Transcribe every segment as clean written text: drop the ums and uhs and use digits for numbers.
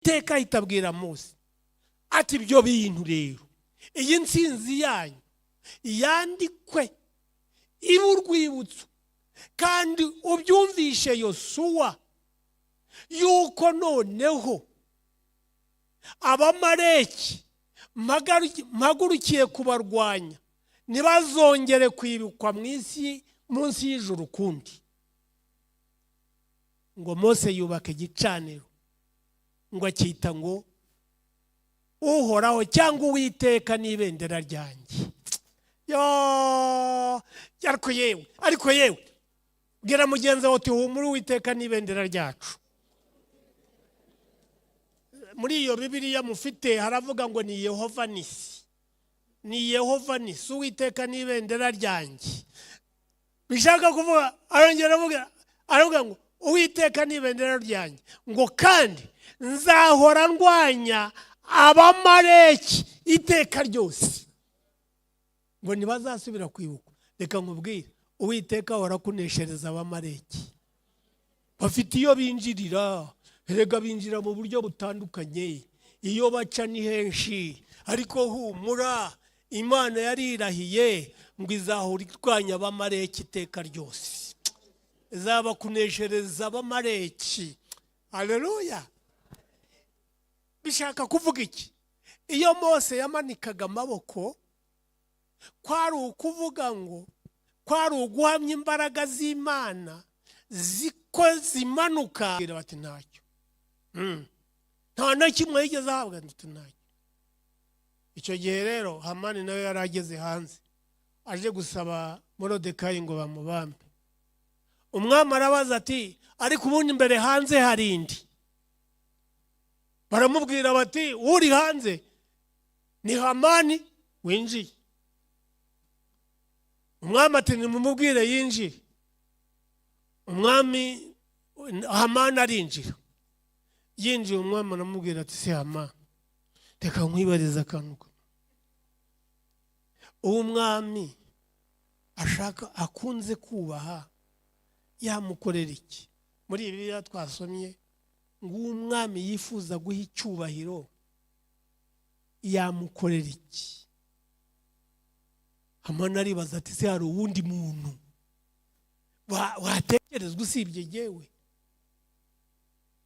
Uwiteka ahita abwira Mose ati: "Ibyo bintu rero, iyi nsinzi yanyu yandikwe ibe urwibutso, kandi ubyumvishe Yosuwa yuko noneho Abamareki mpagurukiye kubarwanya, ntibazongere kwibukwa mu isi munsi y'ijuru ukundi." Ngo Mose yubaka igicaniro, ngo akita ngo "Uhoraho" cyangwa "Uwiteka n'ibendera ryanjye." Yo, ariko yewe, ariko yewe, bwira mugenzi wawe uti: "Humura, Uwiteka n'ibendera ryacu." Muri iyo Bibiliya mufite haravuga ngo ni Yehova Nisi, ni Yehova Nisi, Uwiteka n'ibendera ryanjye. Bishaka kuvuga, arongera avuga, aravuga ngo "Uwiteka n'ibendera ryanjye", ngo kandi nzahora ndwanya Abamareki iteka ryose, ngo ntibazasubira kwibukwa. Reka nkubwire, Uwiteka ahora akuneshereza Abamareki. Bafite iyo binjirira. Erega binjira mu buryo butandukanye, iyo baca ni henshi, ariko humura, Imana yarirahiye ngo izahora irwanya Abamareki iteka ryose, izabakuneshereza Abamareki. Aleluya! Bishaka kuvuga iki? Iyo Mose yamanikaga amaboko, kwari ukuvuga ngo kwari uguhamya imbaraga z'Imana ziko zimanuka. Bati: "Ntacyo." Nta na kimwe yigeze ahabwa. Ati: "Ntacyo." Icyo gihe rero Hamani nawe yari ageze hanze, aje gusaba Morodekayi ngo bamubambe. Umwami arabaza ati: "Ariko ubundi imbere hanze hari indi?" Baramubwira bati: "Uri hanze ni Hamani winjiye." Umwami ati: "Nimumubwire yinjire." Umwami, Hamani arinjira. Yinjiye, umwami aramubwira ati: "Se Hamani, reka nkwibarize akantu kamwe. Uwo umwami ashaka, akunze kubaha, yamukorera iki?" Muri ibi bibiliya twasomye ngo uwo umwami yifuza guha icyubahiro yamukorera iki? Hamani aribaza ati: "Se hari uwundi muntu watekerezwa usibye jyewe?"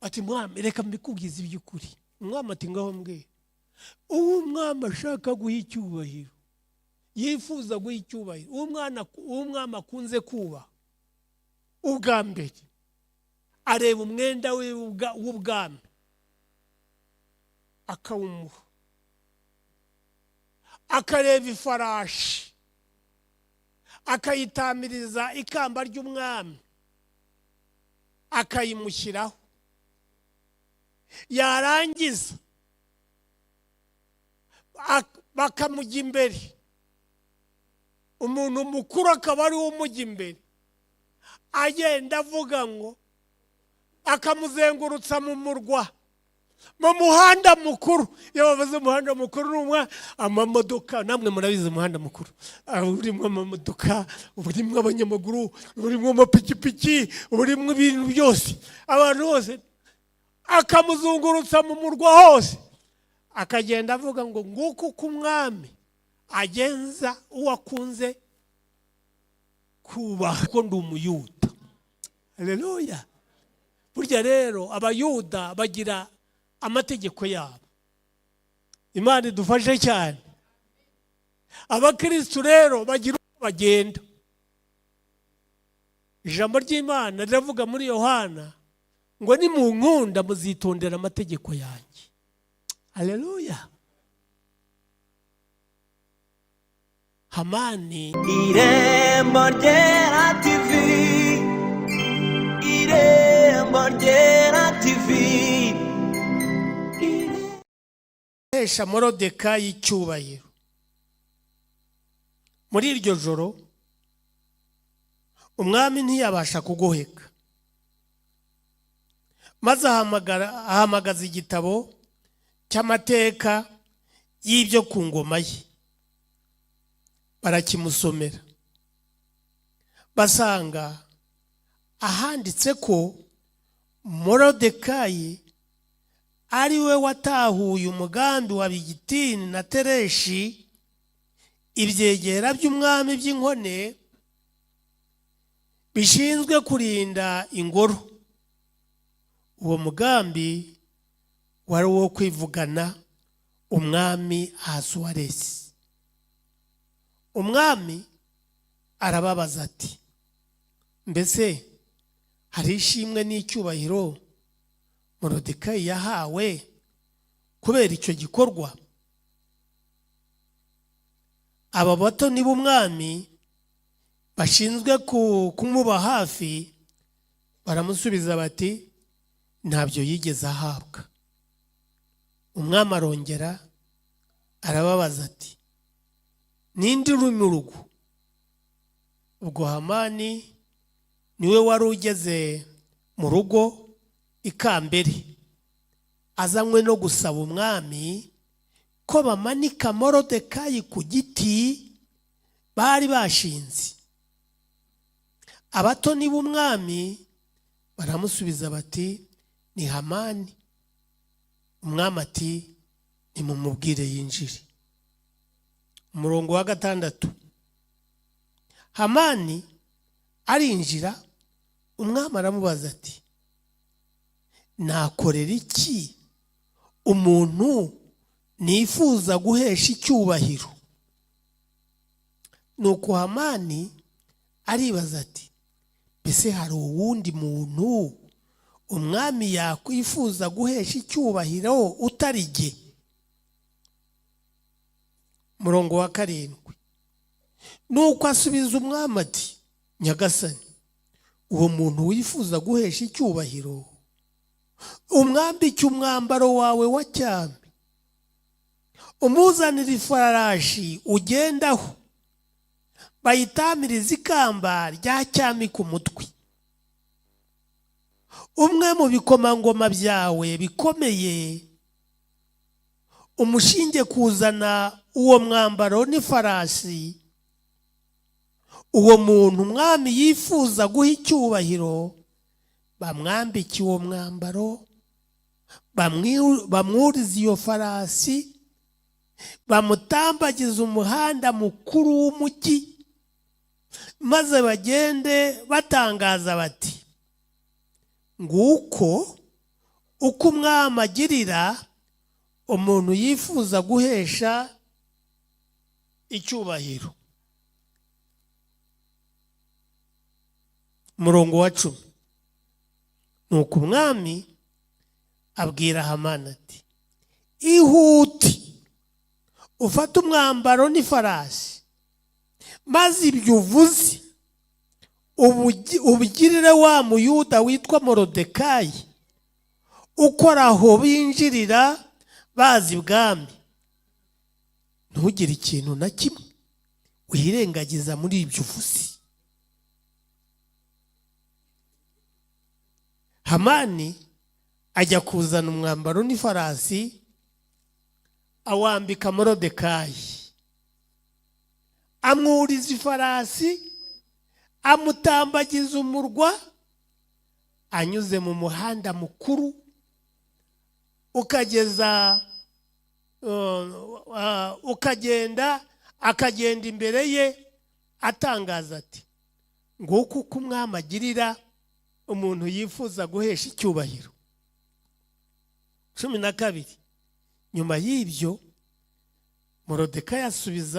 Ati: "Mwami, reka mbikubwize iby'ukuri." Umwami ati: "Ngaho mbwira." Uwo umwami ashaka guha icyubahiro, yifuza guha icyubahiro, uwo umwami akunze kubaha, ubwa mbere areba umwenda we w'ubwami akawumuha, akareba ifarashi akayitamiriza ikamba ry'umwami akayimushyiraho, yarangiza bakamujya imbere, umuntu mukuru akaba ariwe umujya imbere, agenda avuga ngo akamuzengurutsa mu murwa, mu muhanda mukuru. Iyo bavuze umuhanda mukuru ni amamodoka, namwe murabizi, umuhanda mukuru urimo amamodoka, urimo abanyamaguru, urimo amapikipiki, urimo ibintu byose, abantu bose, akamuzungurutsa mu murwa hose, akagenda avuga ngo: "Nguko uko umwami agenza uwo akunze kubaha, ko ndi Umuyuda." Haleluya! Burya rero Abayuda bagira amategeko yabo. Imana idufashe cyane. Abakirisitu rero bagira uko bagenda. Ijambo ry'Imana riravuga muri Yohana ngo: "Nimunkunda muzitondera amategeko yanjye." Haleluya! Hamani. Irembo Ryera TV, Irembo Ryera TV. Hesha Morodekayi icyubahiro. Muri iryo joro umwami ntiyabasha kugoheka, maze ahamagara, ahamagaza igitabo cy'amateka y'ibyo ku ngoma ye, barakimusomera, basanga ahanditse ko Morodekayi Ari we watahuye umugambi wa Bigitini na Tereshi, ibyegera by'umwami by'inkone bishinzwe kurinda ingoro. Uwo mugambi wari uwo kwivugana umwami Ahasuwaresi. Umwami arababaza ati: "Mbese hari ishimwe n'icyubahiro Morodekayi yahawe kubera icyo gikorwa?" Aba batoni b'umwami bashinzwe kumuba hafi baramusubiza bati: "Ntabyo yigeze ahabwa." Umwami arongera arababaza ati: "Ninde uri mu rugo?" Ubwo Hamani niwe wari ugeze mu rugo ikambere, azanywe no gusaba umwami ko bamanika Morodekayi ku giti bari bashinze. Abatoni b'umwami baramusubiza bati: "Ni Hamani." Umwami ati: "Nimumubwire yinjire." Umurongo wa 6. Hamani arinjira, umwami aramubaza ati: "Nakorera iki umuntu nifuza guhesha icyubahiro?" Nuko Hamani aribaza ati: "Mbese hari uwundi muntu umwami yakwifuza guhesha icyubahiro utari jye?" Murongo wa 7. Nuko asubiza umwami ati: "Nyagasani, uwo muntu wifuza guhesha icyubahiro umwambike umwambaro wawe wa cyami, umuzanire ifarashi ugendaho, bayitamirize ikamba rya cyami ku mutwe. Umwe mu bikomangoma byawe bikomeye umushinge kuzana uwo mwambaro n'ifarasi. Uwo muntu umwami yifuza guha icyubahiro bamwambike uwo mwambaro, bamwurize iyo farasi, bamutambagize umuhanda mukuru w'umujyi, maze bagende batangaza bati: 'Nguko uko umwami agirira umuntu yifuza guhesha icyubahiro.'" Umurongo wa 10. Nuko umwami abwira Hamani ati: "Ihute ufate umwambaro n'ifarasi, maze ibyo uvuze ubigirire wa Muyuda witwa Morodekayi ukora aho binjirira bazi ibwami. Ntugire ikintu na kimwe wirengagiza muri ibyo uvuze." Hamani ajya kuzana umwambaro n'ifarasi, awambika Morodekayi, amwuriza ifarasi, amutambagiza umurwa anyuze mu muhanda mukuru ukageza ukagenda akagenda imbere ye atangaza ati: "Nguko uko umwami agirira umuntu yifuza guhesha icyubahiro." 12. Nyuma y'ibyo Morodekayi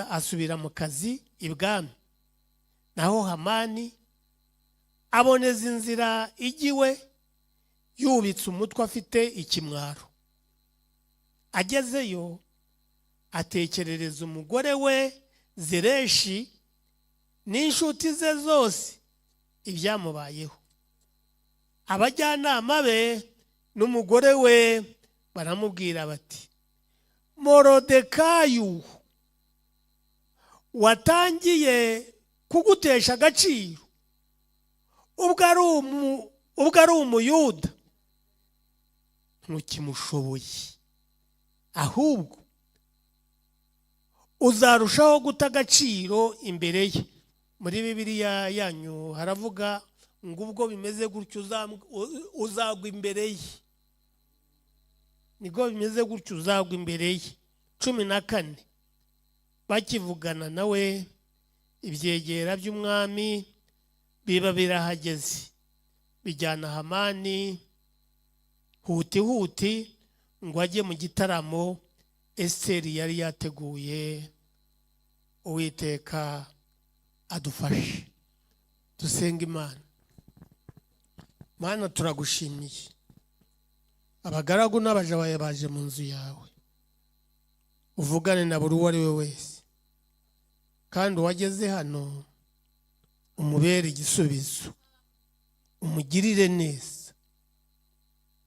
asubira mu kazi ibwami, naho Hamani aboneza inzira ijya iwe yubitse umutwe afite ikimwaro. Agezeyo atekerereza umugore we Zereshi n'inshuti ze zose ibyamubayeho. Abajyanama be n'umugore we baramubwira bati: "Morodekayi watangiye kugutesha agaciro ubwo ari Umuyuda ntukimushoboye, ahubwo uzarushaho guta agaciro imbere ye." Muri Bibiliya yanyu haravuga ngo ubwo bimeze gutyo uzagwa imbere ye. Niko bimeze gutyo, uzagwa imbere ye. 14, bakivugana nawe, ibyegera by'umwami biba birahageze, bijyana Hamani huti huti ngo ajye mu gitaramo Esiteri yari yateguye. Uwiteka adufashe, dusenga Imana. Mana, turagushimiye, abagaragu n'abaja bawe baje mu nzu yawe. Uvugane na buri uwo ari we wese, kandi uwageze hano umubere igisubizo, umugirire neza.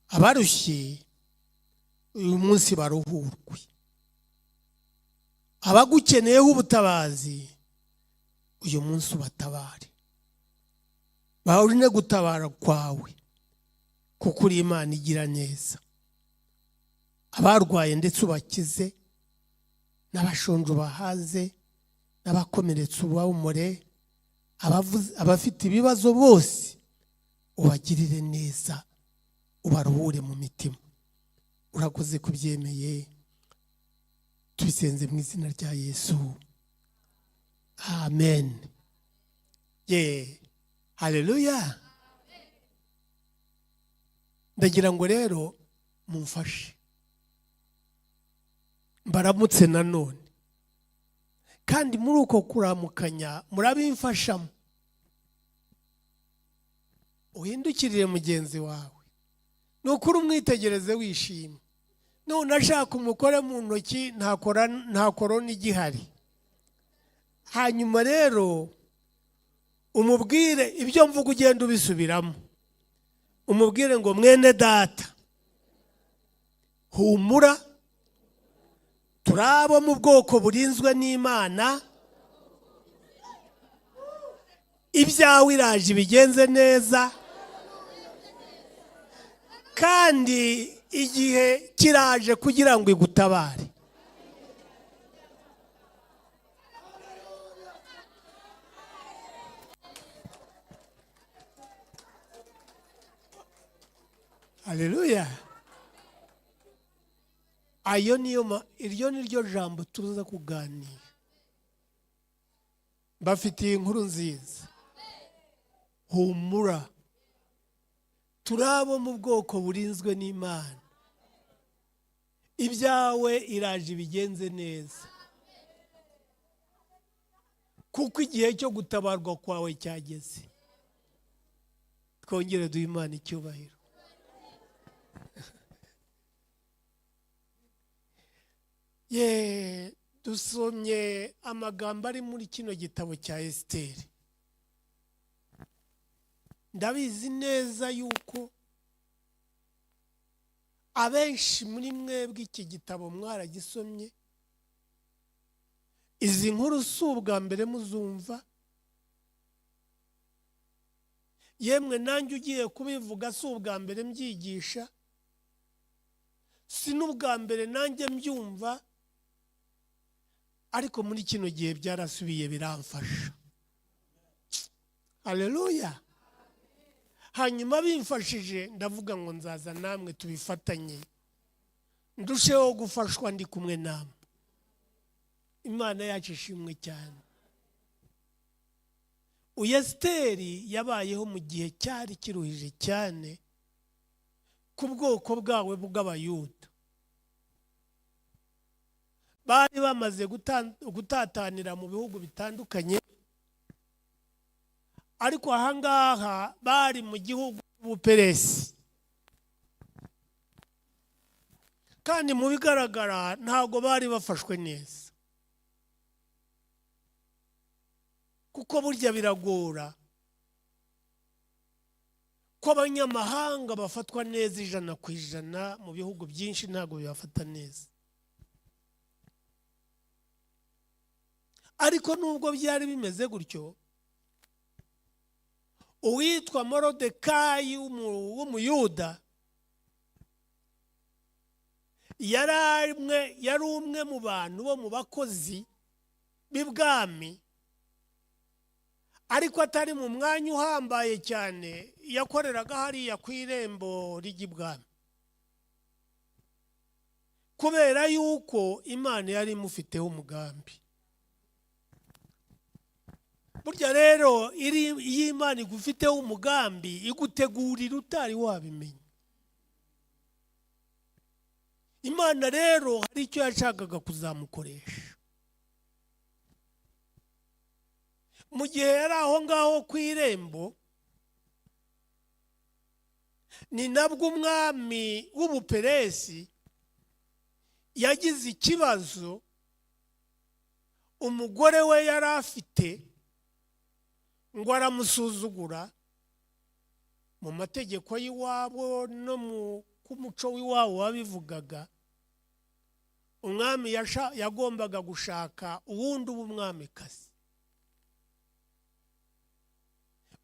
Abarushye uyu munsi baruhurwe, abagukeneyeho ubutabazi uyu munsi ubatabare, bahurine gutabara kwawe, kuko uri Imana igira neza. Abarwaye ndetse ubakize, n'abashonje ubahaze, n'abakomeretse ubahumure, abafite ibibazo bose ubagirire neza, ubaruhure mu mitima. Urakoze kubyemeye, tubisenze mu izina rya Yesu, amen. Ye haleluya. Ndagira ngo rero mumfashe mbaramutse nanone, kandi muri uko kuramukanya murabimfashamo. Uhindukirire mugenzi wawe, ni ukuri umwitegereze wishimye. None ashaka umukore mu ntoki, nta korona igihari. Hanyuma rero umubwire ibyo mvuga, ugenda ubisubiramo. Umubwire ngo: "Mwene data, humura, turi abo mu bwoko burinzwe n'Imana. Ibyawe iraje ibigenze neza, kandi igihe kiraje kugira ngo igutabare." Haleluya! Ayo niyo iryo ni ryo jambo tuza kuganira. Mbafitiye inkuru nziza: humura, turi abo mu bwoko burinzwe n'Imana. Ibyawe iraje ibigenze neza, kuko igihe cyo gutabarwa kwawe cyageze. Twongere duhe Imana icyubahiro. Ye, dusomye amagambo ari muri kino gitabo cya Esiteri. Ndabizi neza yuko abenshi muri mwebwe iki gitabo mwaragisomye. Izi nkuru si ubwa mbere muzumva. Yemwe, nanjye ugiye kubivuga si ubwa mbere mbyigisha, si n'ubwa mbere nanjye mbyumva, ariko muri kino gihe byarasubiye biramfasha. Haleluya! Hanyuma bimfashije, ndavuga ngo nzaza namwe tubifatanye, ndusheho gufashwa ndi kumwe namwe. Imana yacu ishimwe cyane. Uyu Esiteri yabayeho mu gihe cyari kiruhije cyane ku bwoko bwawe bw'Abayuda. Bari bamaze gutatanira mu bihugu bitandukanye, ariko ahangaha bari mu gihugu cy'Ubuperesi, kandi mu bigaragara ntabwo bari bafashwe neza, kuko burya biragora ko abanyamahanga bafatwa neza 100%. Mu bihugu byinshi ntabwo bibafata neza. Ariko nubwo byari bimeze gutyo, uwitwa Morodekayi w'Umuyuda yari umwe mu bantu bo mu bakozi b'ibwami, ariko atari mu mwanya uhambaye cyane. Yakoreraga hariya ku irembo ry'ibwami. Kubera yuko Imana yari imufiteho umugambi. Burya rero iyo Imana igufiteho umugambi, igutegurira utari wabimenya. Imana rero hari icyo yashakaga kuzamukoresha. Mu gihe yari aho ngaho ku irembo, ni nabwo umwami w'Ubuperesi yagize ikibazo. Umugore we yari afite ngo aramusuzugura. Mu mategeko y'iwabo no mu k'umuco w'iwabo wabivugaga, umwami yagombaga gushaka uwundi uba umwamikazi.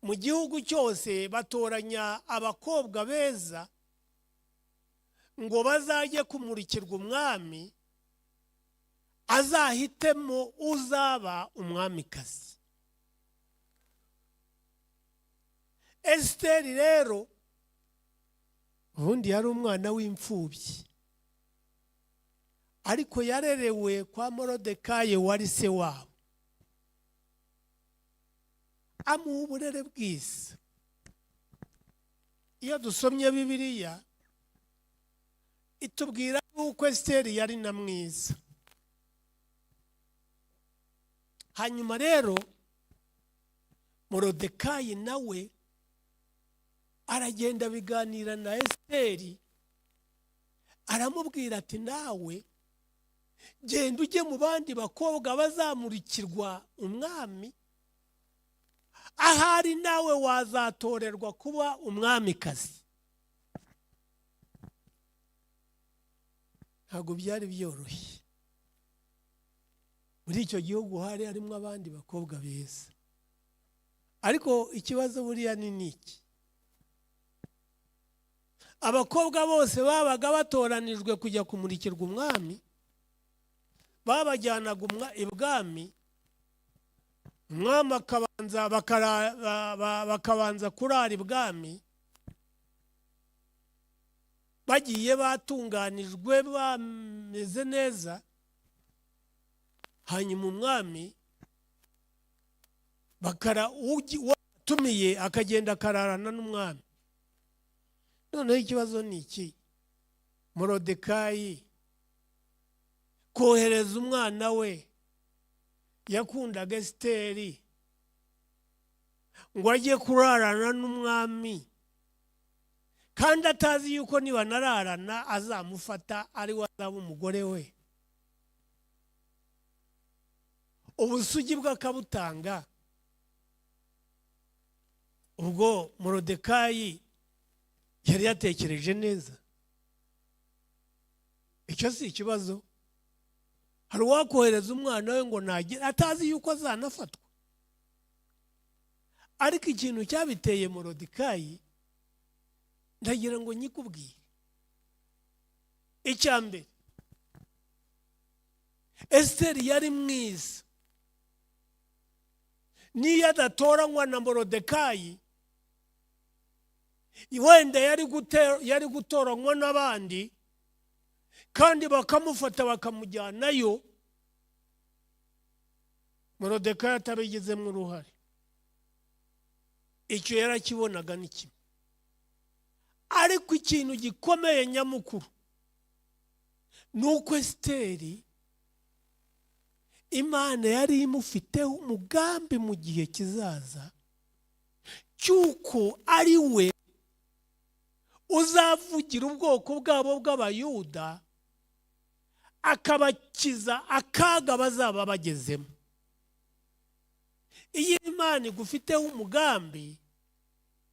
Mu gihugu cyose batoranya abakobwa beza ngo bazajye kumurikirwa umwami, azahitemo uzaba umwamikazi. Esiteri rero ubundi yari umwana w'imfubyi, ariko yarerewe kwa Morodekayi wari se wabo, amuha uburere bwiza. Iyo dusomye Bibiliya itubwira yuko Esiteri yari na mwiza. Hanyuma rero Morodekayi nawe aragenda biganira na Esiteri, aramubwira ati: "Nawe genda ujye mu bandi bakobwa bazamurikirwa umwami, ahari nawe wazatorerwa kuba umwamikazi." Ntabwo byari byoroshye. Muri icyo gihugu hari harimo abandi bakobwa beza, ariko ikibazo buriya ni niki? Abakobwa bose babaga batoranijwe kujya kumurikirwa umwami, babajyanaga ibwami, umwami bakabanza kurara ibwami, bagiye batunganijwe bameze neza. Hanyuma umwami bakara watumiye akagenda akararana n'umwami. Noneho ikibazo ni iki? Morodekayi kohereza umwana we yakundaga Esiteri ngo ajye kurarana n'umwami, kandi atazi yuko nibanararana azamufata ari we azaba umugore we, ubusugi bwe akabutanga. Ubwo Morodekayi yari yatekereje neza? Icyo si ikibazo. Hari uwakohereza umwana we ngo nagere atazi yuko azanafatwa? Ariko ikintu cyabiteye Morodekayi ndagira ngo nyikubwire. Icya mbere, Esiteri yari mwiza. Niyo adatoranywa na Morodekayi, wenda yari gutoranywa n'abandi, kandi bakamufata bakamujyanayo, Morodekayi atabigizemo uruhare. Icyo yarakibonaga ni kimwe. Ariko ikintu gikomeye nyamukuru ni uko Esiteri Imana yari imufiteho umugambi mu gihe kizaza, cy'uko ari we uzavugira ubwoko bwabo bw'Abayuda, akabakiza akaga bazaba bagezemo. Iyo Imana igufiteho umugambi,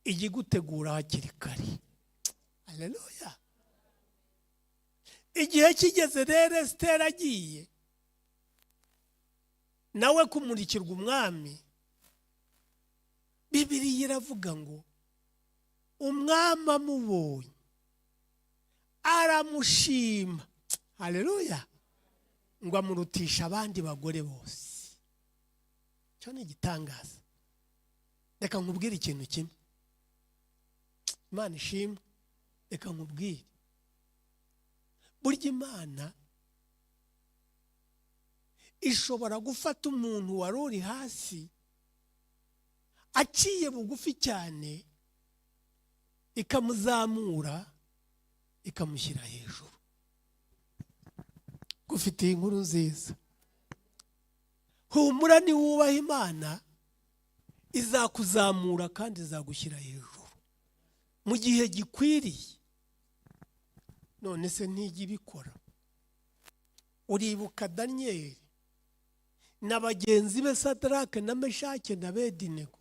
ijya igutegura hakiri kare. Haleluya! Igihe kigeze rero, Esiteri agiye nawe kumurikirwa umwami, Bibiliya iravuga ngo umwami amubonye aramushima. Haleluya! Ngo amurutisha abandi bagore bose. Icyo ni igitangaza. Reka nkubwire ikintu kimwe. Imana ishimwe. Reka nkubwire, burya Imana Ishobora gufata umuntu wari uri hasi, aciye bugufi cyane, ikamuzamura, ikamushyira hejuru. Gufitiye inkuru nziza. Humura, niwubaha Imana izakuzamura kandi izagushyira hejuru mu gihe gikwiriye. None se ntijya ibikora? Uribuka Daniyeli na bagenzi be, Sadarake na Meshake na Bedinego,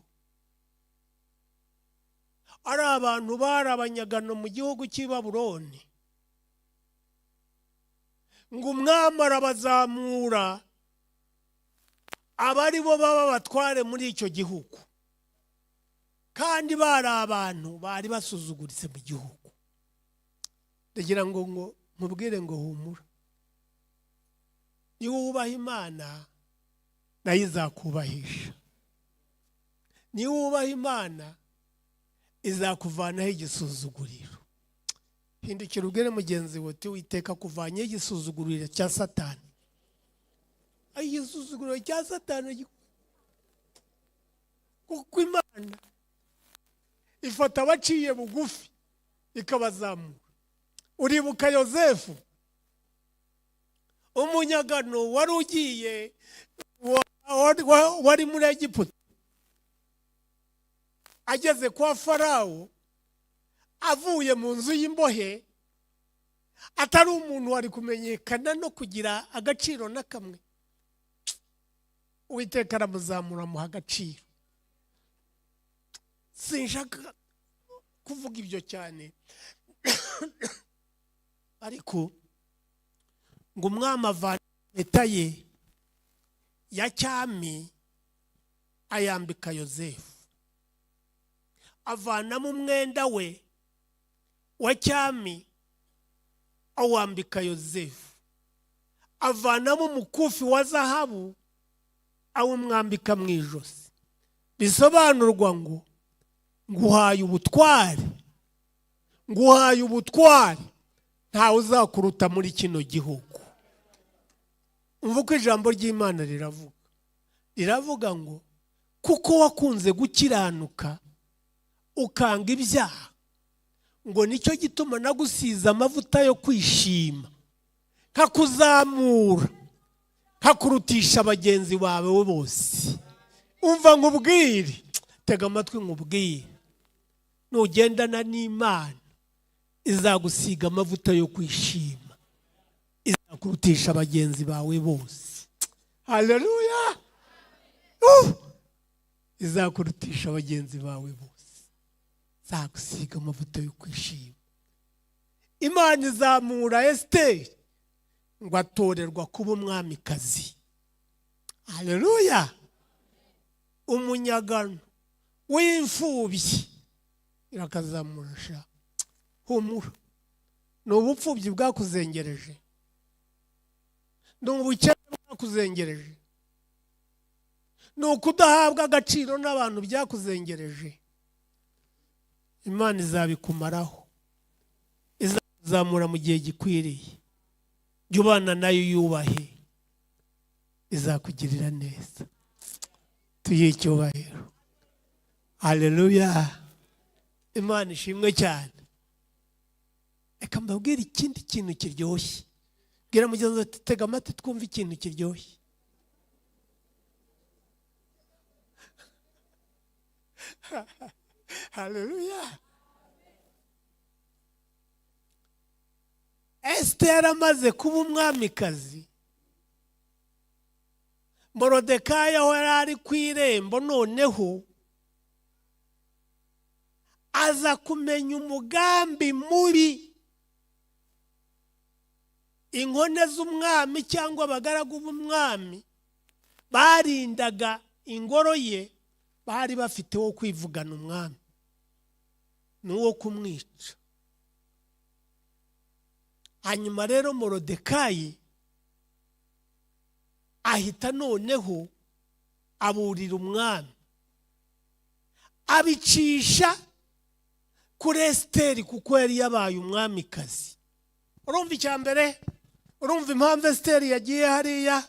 ari abantu bari abanyagano mu gihugu cy'i Babuloni, ngo umwami arabazamura, aba ari bo baba batware muri icyo gihugu, kandi bari abantu bari basuzuguritse mu gihugu. Ndagira ngo nkubwire ngo humura, niba wubaha Imana nayo izakubahisha. Niba wubaha Imana izakuvanaho igisuzuguriro. Hindukira ubwire mugenzi we uti: "Witeka kuvanyeho igisuzuguriro cya Satani." Igisuzuguriro cya Satani, kuko Imana ifata abaciye bugufi ikabazamura. Uribuka Yosefu, umunyagano wari ugiye wari muri Egiputa, ageze kwa Farawo avuye mu nzu y'imbohe, atari umuntu wari kumenyekana no kugira agaciro na kamwe? Uwiteka aramuzamura, amuha agaciro. Sinshaka kuvuga ibyo cyane, ariko ngo umwami avana impeta ye ya cyami ayambika Yosefu, avanamo umwenda we wa cyami awambika Yosefu, avanamo umukufi wa zahabu awumwambika mu ijosi. Bisobanurwa ngo: "Nguhaye ubutware, nguhaye ubutware, ntawe uzakuruta muri kino gihugu." Umva uko ijambo ry'Imana riravuga. Riravuga ngo: "Kuko wakunze gukiranuka, ukanga ibyaha, ngo nicyo gituma nagusize amavuta yo kwishima, nkakuzamura, nkakurutisha bagenzi bawe bose." Umva nkubwire, tega amatwi nkubwire: nugendana n'Imana izagusiga amavuta yo kwishima, izakurutisha bagenzi bawe bose. Haleluya! Izakurutisha bagenzi bawe bose, izagusiga amavuta yo kwishima. Imana izamura Esiteri, ngo atorerwa kuba umwamikazi. Haleluya! Umunyagano w'imfubyi irakazamura sha. Humura, ni ubupfubyi bwakuzengereje, ni ubukene bwakuzengereje, ni ukudahabwa agaciro n'abantu byakuzengereje. Imana izabikumaraho, izakuzamura mu gihe gikwiriye. Jya ubana nayo, yubahe, izakugirira neza. Tuyihe icyubahiro. Haleluya! Imana ishimwe cyane. Reka mbabwire ikindi kintu kiryoshye. Bwira mugenzi wawe ati: "Tega amatwi twumve ikintu kiryoshye." Haleluya! Esiteri amaze kuba umwamikazi, Morodekayi aho yari ari ku irembo, noneho aza kumenya umugambi mubi inkone z'umwami cyangwa abagaragu b'umwami barindaga ingoro ye bari bafite wo kwivugana umwami n'uwo kumwica. Hanyuma rero Morodekayi ahita noneho aburira umwami, abicisha kuri Esiteri kuko yari yabaye umwamikazi. Urumva icya mbere? Urumva impamvu Esiteri yagiye hariya?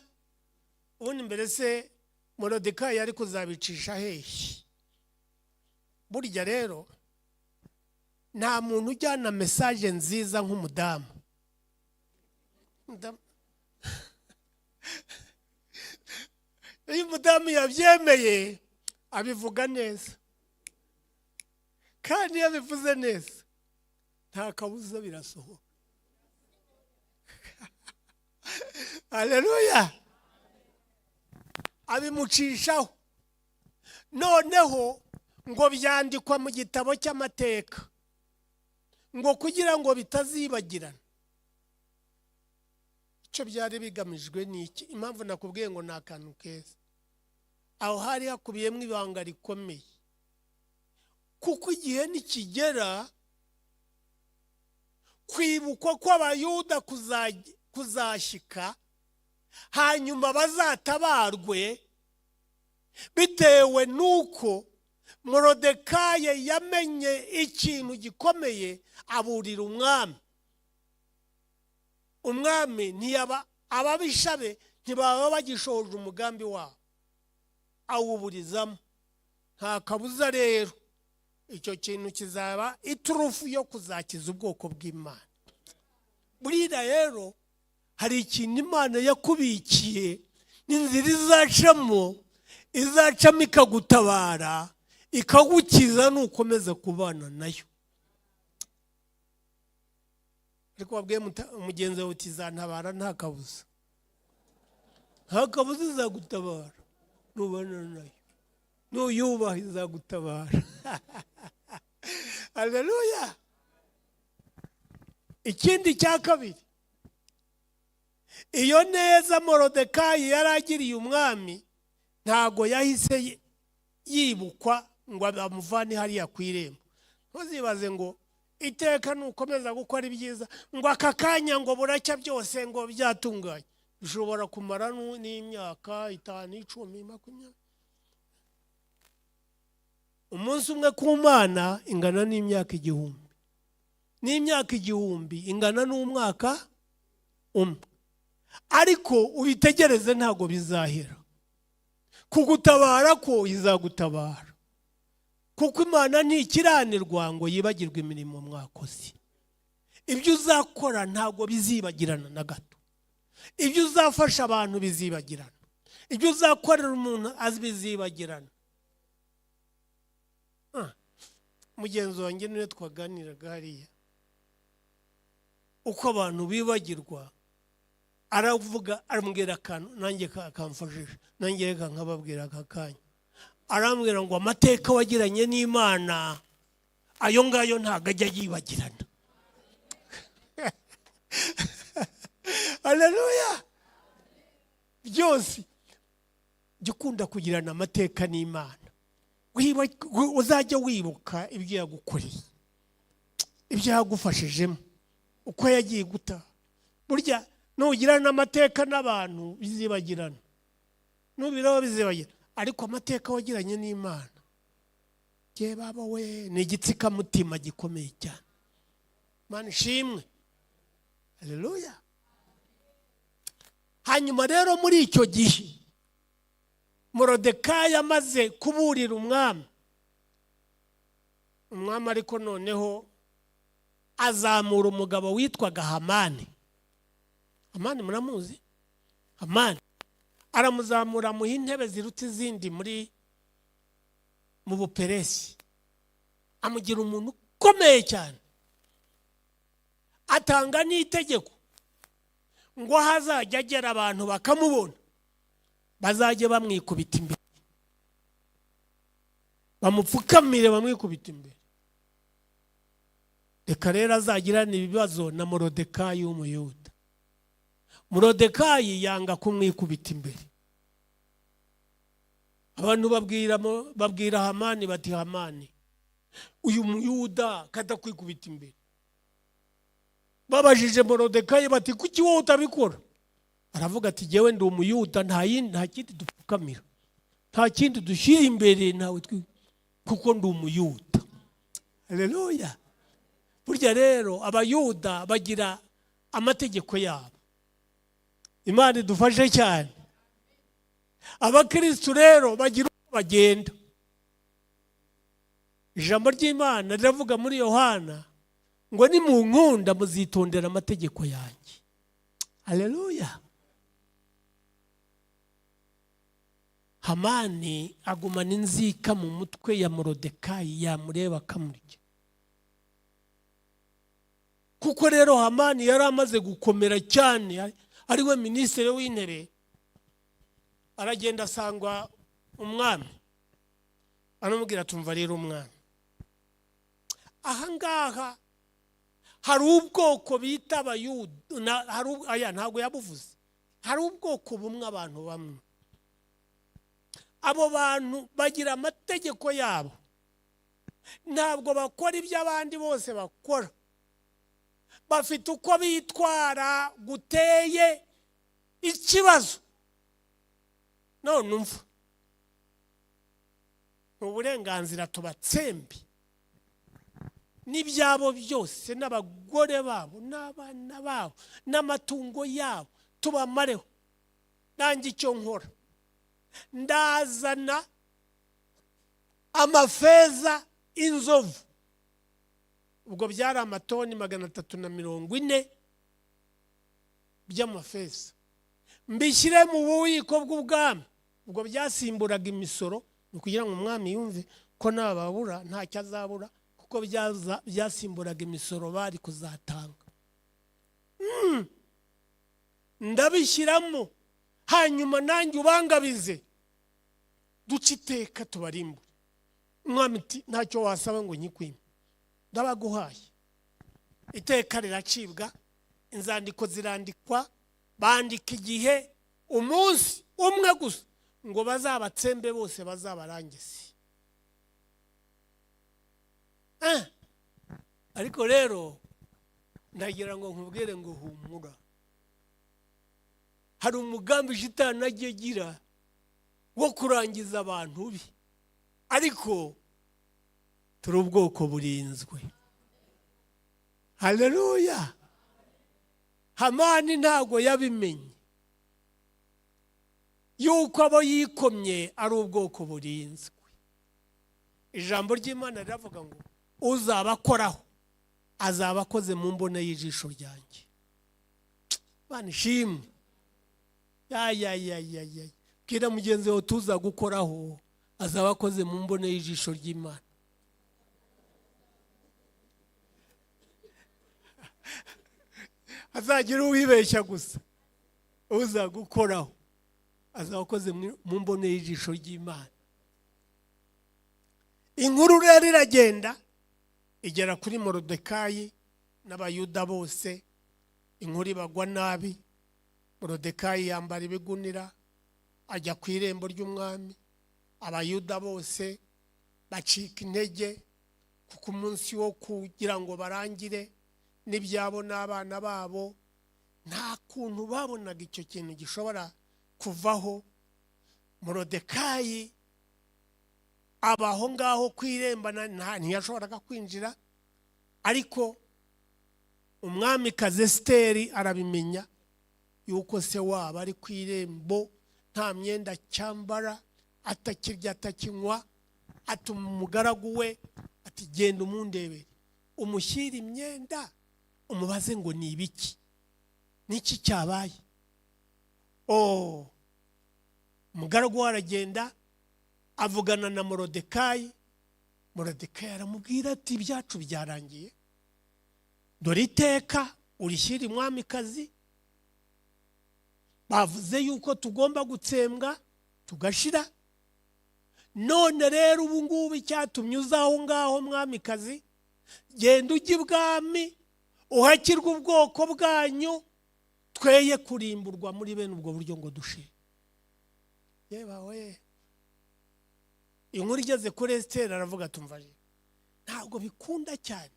Ubundi mbere se Morodekayi yari kuzabicisha hehe? Burya rero nta muntu ujyana message nziza nk'umudamu. Iyo umudamu yabyemeye abivuga neza, kandi iyo abivuze neza nta kabuza birasohoka. Haleluya! Abimucishaho. Noneho ngo byandikwa mu gitabo cy'amateka, ngo kugira ngo bitazibagirana. Icyo byari bigamijwe ni iki? Impamvu nakubwiye ngo ni akantu keza, aho hari hakubiyemo ibanga rikomeye, kuko igihe nikigera kwibukwa kw'Abayuda kuzashyika, hanyuma bazatabarwe bitewe n'uko Morodekayi yamenye ikintu gikomeye, aburira umwami. Umwami ntiyaba, ababisha be ntibaba bagishoje umugambi wabo, awuburizamo. Nta kabuza rero icyo kintu kizaba iturufu yo kuzakiza ubwoko bw'Imana. Buriya rero hari ikintu Imana yakubikiye, n'inzira izacamo ikagutabara, ikagukiza nukomeza kubana nayo. Ariko wabwiye mugenzi wawe uti izantabara, nta kabuza, nta kabuza izagutabara nubana nayo, nuyubaha izagutabara. Haleluya! Ikindi cya kabiri, iyo neza Morodekayi yari agiriye umwami ntago yahise yibukwa ngo bamuvane hariya ku irembo. Ntuzibaze ngo iteka nukomeza gukora ibyiza ngo aka kanya ngo buracya byose ngo byatunganye. Bishobora kumara n'imyaka 5, 10, 20. Umunsi umwe ku Mana ingana n'imyaka 1000, n'imyaka 1000 ingana n'umwaka umwe. Ariko ubitegereze ntago bizahera. Kugutabara ko izagutabara, kuko Imana ntikiranirwa ngo yibagirwe imirimo mwakoze. Ibyo uzakora ntago bizibagirana na gato. Ibyo uzafasha abantu bizibagirana, ibyo uzakorera umuntu bizibagirana. Mugenzi wanjye niwe twaganiraga hariya, uko abantu bibagirwa, aravuga, arambwira akantu nanjye kamfashije, nanjye reka nkababwira aka kanya. Arambwira ngo amateka wagiranye n'Imana ayo ngayo ntago ajya yibagirana. Haleluya! Byose jya ukunda kugirana amateka n'Imana. Uzajya wibuka ibyo yagukoreye, ibyo yagufashijemo, uko yagiye gutaha. Burya nugirana amateka n'abantu bizibagirana, nubiraho bizibagirana, ariko amateka wagiranye n'Imana, ye baba we, ni igitsikamutima gikomeye cyane. Imana ishimwe. Haleluya. Hanyuma rero muri icyo gihe Morodekayi amaze kuburira umwami, umwami ariko noneho azamura umugabo witwaga Hamani. Hamani muramuzi? Hamani aramuzamura amuha intebe ziruta izindi mu Buperesi, amugira umuntu ukomeye cyane, atanga n'itegeko ngo hazajya agera abantu bakamubona bazajye bamwikubita imbere, bamupfukamire bamwikubita imbere. Reka rero azagirane ibibazo na Morodekayi w'Umuyuda. Morodekayi yanga kumwikubita imbere. Abantu babwira Hamani bati Hamani, uyu Muyuda kadakwikubita imbere. Babajije Morodekayi bati kuki wowe utabikora? Aravuga ati jyewe ndi Umuyuda, nta kindi dupfukamira, nta kindi dushyira imbere, ntawe kuko ndi Umuyuda. Haleluya. Burya rero Abayuda bagira amategeko yabo. Imana idufashe cyane. Abakirisitu rero bagira uko bagenda. Ijambo ry'Imana riravuga muri Yohana ngo: "Nimunkunda muzitondera amategeko yanjye." Haleluya! Hamani agumana inzika mu mutwe ya Morodekayi, yamureba akamurya. Kuko rero Hamani yari amaze gukomera cyane, ari we minisitiri w'intebe, aragenda asangwa umwami, aramubwira: "Tumva rero umwami, ahangaha hari ubwoko bita Abayuda." Aya ntabwo yabuvuze. Hari ubwoko bumwe, abantu bamwe, abo bantu bagira amategeko yabo, ntabwo bakora ibyo abandi bose bakora, bafite uko bitwara guteye ikibazo. None umva, ni uburenganzira tubatsembe n'ibyabo byose, n'abagore babo n'abana babo n'amatungo yabo, tubamareho. Nanjye icyo nkora, ndazana amafeza inzovu, ubwo byari amatoni 340 by'amafeza, mbishyire mu bubiko bw'ubwami. Ubwo byasimburaga imisoro, ni ukugira ngo umwami yumve ko nababura ntacyo azabura, kuko byasimburaga imisoro bari kuzatanga. Ndabishyiramo, hanyuma nanjye ubangabize, duce iteka, tubarimbure. Umwami ati: "Ntacyo wasaba ngo nyikwime, ndabaguhaye." Iteka riracibwa, inzandiko zirandikwa, bandika igihe, umunsi umwe gusa, ngo bazabatsembe bose, bazabarangize. Ariko rero ndagira ngo nkubwire ngo humura, hari umugambi shitani ajya agira wo kurangiza abantu be, ariko turi ubwoko burinzwe. Haleluya! Hamani ntabwo yabimenye yuko abo yikomye ari ubwoko burinzwe. Ijambo ry'Imana riravuga ngo: "Uzaba akoraho azaba akoze mu mbone y'ijisho ryanjye." Imana ishimwe! Ya ya ya ya ya! Bwira mugenzi wawe: "Tuza gukoraho azaba akoze mu mbone y'ijisho ry'Imana." Hazagira uwibeshya gusa, uza gukoraho azaba akoze mu mbone y'ijisho ry'Imana. Inkuru rero iragenda igera kuri Morodekayi n'Abayuda bose, inkuru ibagwa nabi. Morodekayi yambara ibigunira, ajya ku irembo ry'umwami. Abayuda bose bacika intege, kuko umunsi wo kugira ngo barangire n'ibyabo n'abana babo, nta kuntu babonaga icyo kintu gishobora kuvaho. Morodekayi aba aho ngaho ku irembo, ntiyashoboraga kwinjira, ariko umwamikazi Esiteri arabimenya yuko se waba ari ku irembo, nta myenda cyambara, atakirya, atakinywa. Atuma umugaragu we ati: "Genda umundebere, umushyire imyenda, umubaze ngo ni ibiki, niki cyabaye?" Oh, umugaragu we aragenda, avugana na Morodekayi. Morodekayi aramubwira ati: "Ibyacu byarangiye, dore iteka urishyira umwamikazi, bavuze yuko tugomba gutsembwa tugashira. None rero ubu ngubu icyatumye uza aho ngaho, mwamikazi, genda ujye ibwami, uhakirwe ubwoko bwanyu, tweye kurimburwa muri bene ubwo buryo ngo dushire." Yewe, inkuru igeze kuri Esiteri, aravuga: "Tumva, ntabwo bikunda cyane,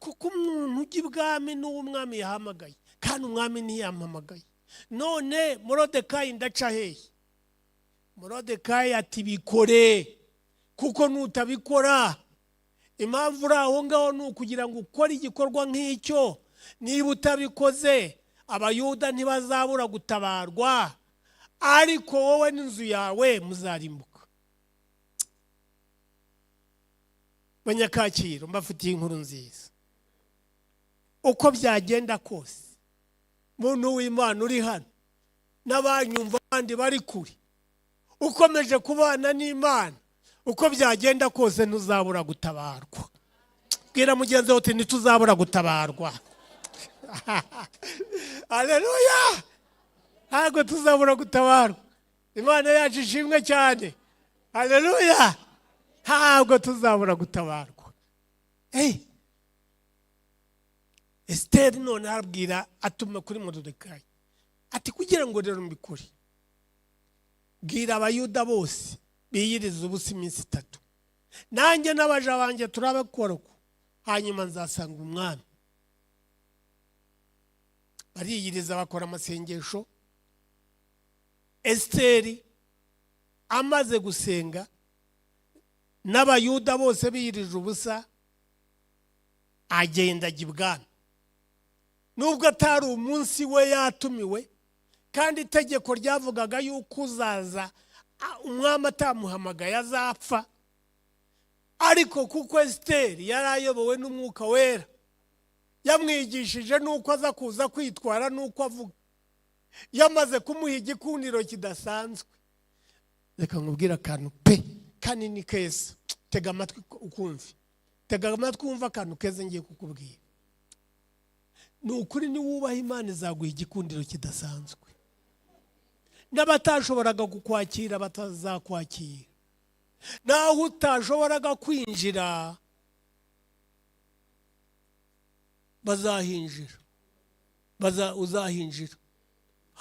kuko umuntu ujya ibwami n'uwo umwami yahamagaye, kandi umwami ntiyampamagaye. None Morodekayi ndaca hehe?" Morodekayi ati: "Bikore, kuko nutabikora, impamvu uri aho ngaho ni ukugira ngo ukore igikorwa nk'icyo. Niba utabikoze, Abayuda ntibazabura gutabarwa." Ariko wowe n'inzu yawe muzarimbuka. Banyakaciro, mbafitiye inkuru nziza. Uko byagenda kose, muntu w'Imana uri hano n'abanyumva abandi bari kure, ukomeje kubana n'Imana, uko byagenda kose ntuzabura gutabarwa. Bwira mugenzi wawe uti ntituzabura gutabarwa. Haleluya! Ntabwo tuzabura gutabarwa. Imana yacu ishimwe cyane. Haleluya! Ntabwo tuzabura gutabarwa. Hey! Esiteri none arabwira, atuma kuri Moridekayi ati kugira ngo rero mbikore, bwira Abayuda bose biyiriza ubusa iminsi 3, nanjye n'abaja banjye turabakora uko, hanyuma nzasanga umwami. Bariyiriza bakora amasengesho. Esiteri amaze gusenga n'Abayuda bose biyirije ubusa, agenda ajya ibwami. Nubwo atari umunsi we yatumiwe, kandi itegeko ryavugaga yuko uzaza umwami atamuhamagaye azapfa, ariko kuko Esiteri yari ayobowe n'Umwuka Wera, yamwigishije n'uko aza kuza kwitwara n'uko avuga, yamaze kumuha igikundiro kidasanzwe. Reka nkubwire akantu pe kanini keza, tega amatwi ukumve, tega amatwi wumve akantu keza ngiye kukubwira. Ni ukuri niwubaha Imana izaguha igikundiro kidasanzwe, n'abatashoboraga kukwakira batazakwakira, naho utashoboraga kwinjira bazahinjira, uzahinjira,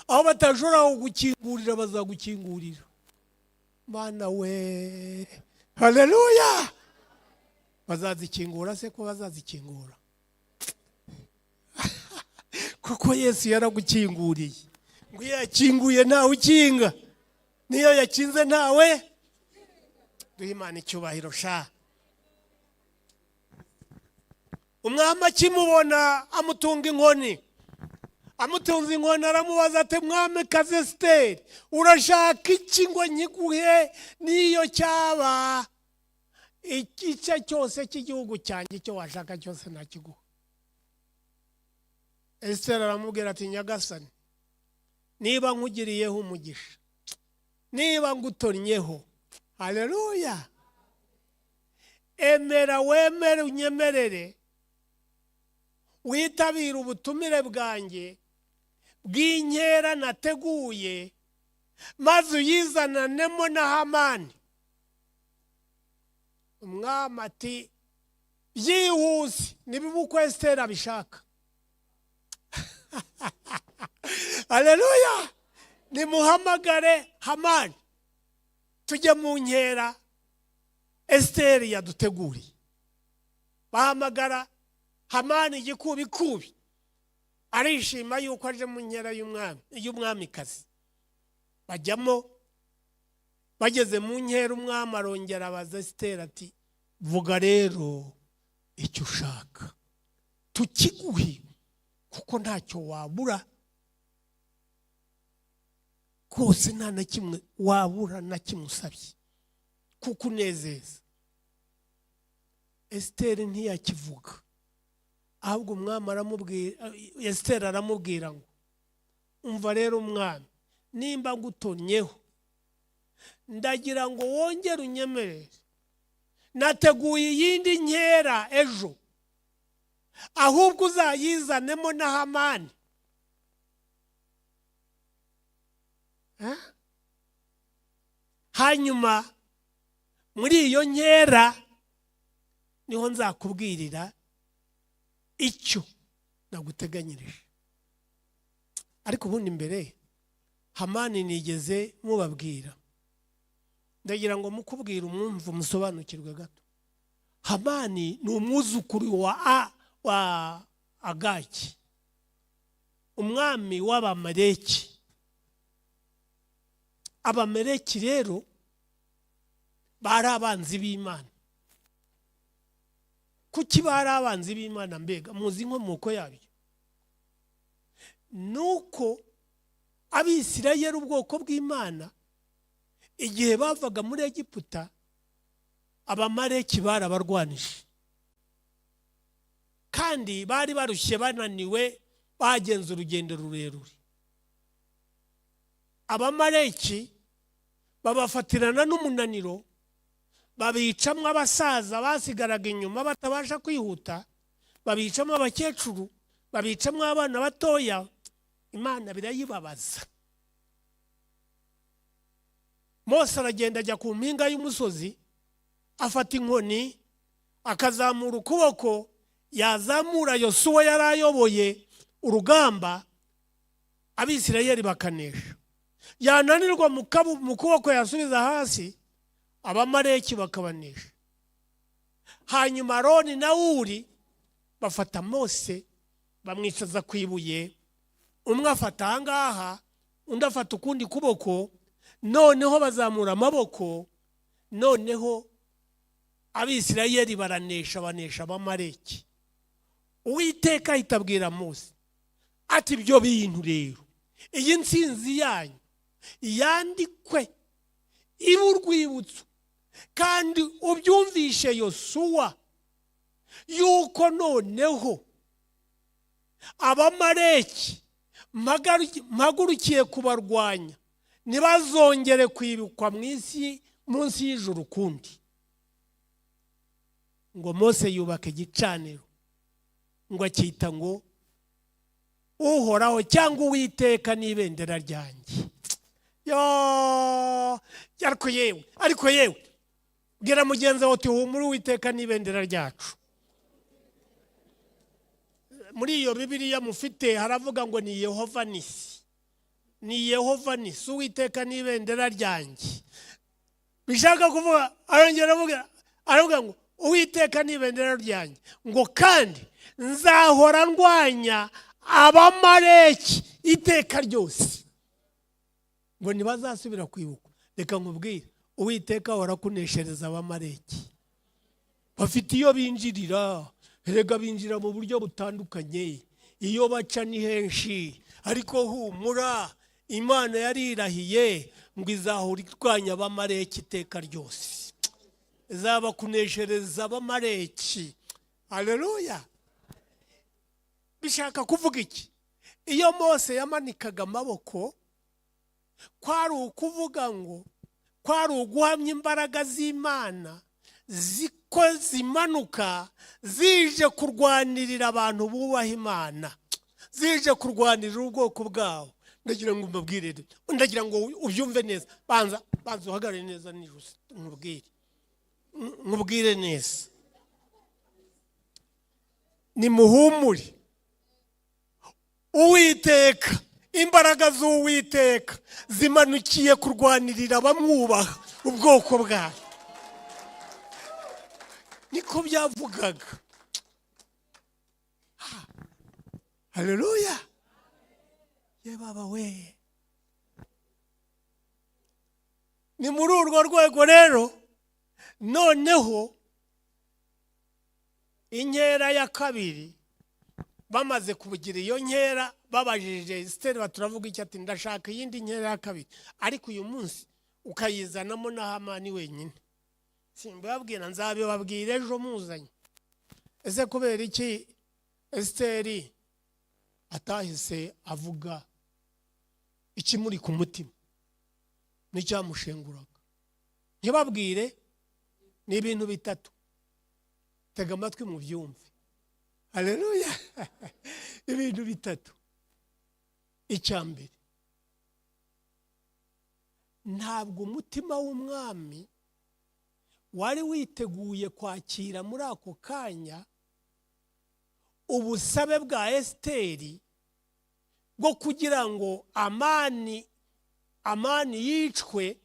aho batashobora kugukingurira bazagukingurira. Mana we, haleluya! Bazazikingura se ko bazazikingura? Kuko Yesu yaragukinguriye. Ngo iyo yakinguye ntawe ukinga, niyo yakinze ntawe. Duhe Imana icyubahiro sha. Umwami akimubona amutunga inkoni, amutunze inkoni aramubaza ati mwamikazi Esiteri, urashaka iki ngo nkiguhe? Niyo cyaba igice cyose cy'igihugu cyanjye, icyo washaka cyose nakiguha. Esiteri aramubwira ati nyagasani, niba nkugiriyeho umugisha, niba ngutonnyeho, haleluya, emera wemere unyemerere witabire ubutumire bwanjye bw'inkera nateguye, maze uyizananemo na Hamani. Umwami ati byihuse, nibiba uko Esiteri abishaka. Haleluya! Nimuhamagare Hamani tujye mu nkera Esiteri yaduteguriye. Bahamagara Hamani igikubikubi, arishima yuko aje mu nkera y'umwamikazi. Bajyamo, bageze mu nkera umwami arongera abaza Esiteri ati vuga rero icyo ushaka tukiguhe, kuko ntacyo wabura kose, nta na kimwe wabura na kimwe usabye kuko unezeza. Esiteri ntiyakivuga, ahubwo umwami aramubwira, Esiteri aramubwira ngo umva rero umwami, nimba ngutonnyeho ndagira ngo wongere unyemerere, nateguye iyindi nkera ejo, ahubwo uzayizanemo na Hamani. Hanyuma muri iyo nkera niho nzakubwirira icyo naguteganyirije. Ariko ubundi mbere Hamani nigeze mubabwira, ndagira ngo mukubwire umwumve musobanukirwe gato. Hamani ni umwuzukuru wa Agagi, umwami w'Abamaleki. Abamaleki rero bari abanzi b'Imana. Kuki bari abanzi b'Imana? Mbega muzi inkomoko yabyo? Nuko Abisirayeli, ubwoko bw'Imana, igihe bavaga muri Egiputa, Abamareki barabarwanije, kandi bari barushye, bananiwe, bagenze urugendo rurerure. Abamareki babafatirana n'umunaniro, babicamo abasaza basigaraga inyuma batabasha kwihuta, babicamo abakecuru, babicamo abana batoya. Imana birayibabaza. Mose aragenda, ajya ku mpinga y'umusozi, afata inkoni, akazamura ukuboko, yazamura, Yosuwa yari ayoboye urugamba, Abisirayeli bakanesha. Yananirwa mu kuboko, yasubiza hasi, Abamareki bakabanesha. Hanyuma Aroni na Uri bafata Mose, bamwicaza ku ibuye, umwe afata ahangaha, undi afata ukundi kuboko, noneho bazamura amaboko, noneho Abisirayeli baranesha, banesha Abamareki. Uwiteka ahita abwira Mose ati: "Ibyo bintu rero, iyi nsinzi yanyu yandikwe, ibe urwibutso, kandi ubyumvishe Yosuwa yuko noneho Abamareki mpagurukiye kubarwanya, ntibazongere kwibukwa mu isi munsi y'ijuru ukundi." Ngo Mose yubaka igicaniro, ngo acyita ngo Uhoraho cyangwa Uwiteka n'ibendera ryanjye. Yo, ariko yewe, ariko yewe, bwira mugenzi wawe uti: "Humura, Uwiteka n'ibendera ryacu." Muri iyo Bibiliya mufite haravuga ngo ni Yehova Nisi, ni Yehova Nisi, Uwiteka n'ibendera ryanjye. Bishaka kuvuga, arongera avuga, aravuga ngo: "Uwiteka n'ibendera ryanjye," ngo kandi nzahora ndwanya Abamareki iteka ryose, ngo ntibazasubira kwibukwa. Reka nkubwire, Uwiteka ahora akuneshereza Abamareki. Bafite iyo binjirira, erega binjira mu buryo butandukanye, iyo baca ni henshi, ariko humura, Imana yarirahiye ngo izahora irwanya Abamareki iteka ryose, izabakuneshereza Abamareki. Aleluya! Bishaka kuvuga iki? Iyo Mose yamanikaga amaboko, kwari ukuvuga ngo kwari uguhamya imbaraga z'Imana ziko zimanuka zije kurwanirira abantu bubaha Imana, zije kurwanirira ubwoko bwabo. Ndagira ngo mbabwire, ndagira ngo ubyumve neza. Banza, banza uhagarare neza n'ijosi, nkubwire, nkubwire neza. Nimuhumure, Uwiteka, imbaraga z'Uwiteka zimanukiye kurwanirira abamwubaha, ubwoko bwayo. Niko byavugaga. Haleluya! Ye baba we! Ni muri urwo rwego rero noneho inkera ya kabiri, bamaze kugira iyo nkera, babajije Esiteri, baturavuga iki? Ati: "Ndashaka iyindi nkera ya kabiri, ariko uyu munsi ukayizanamo na Hamani wenyine." Simbabwira, nzabibabwira ejo muzanye. Ese kubera iki Esiteri atahise avuga ikimuri ku mutima n'icyamushenguraga? Ntibabwire. Ni ibintu bitatu, tega amatwi mu byumve. Haleluya! Ibintu bitatu. Icya mbere, ntabwo umutima w'umwami wari witeguye kwakira muri ako kanya ubusabe bwa Esiteri bwo kugira ngo Amani yicwe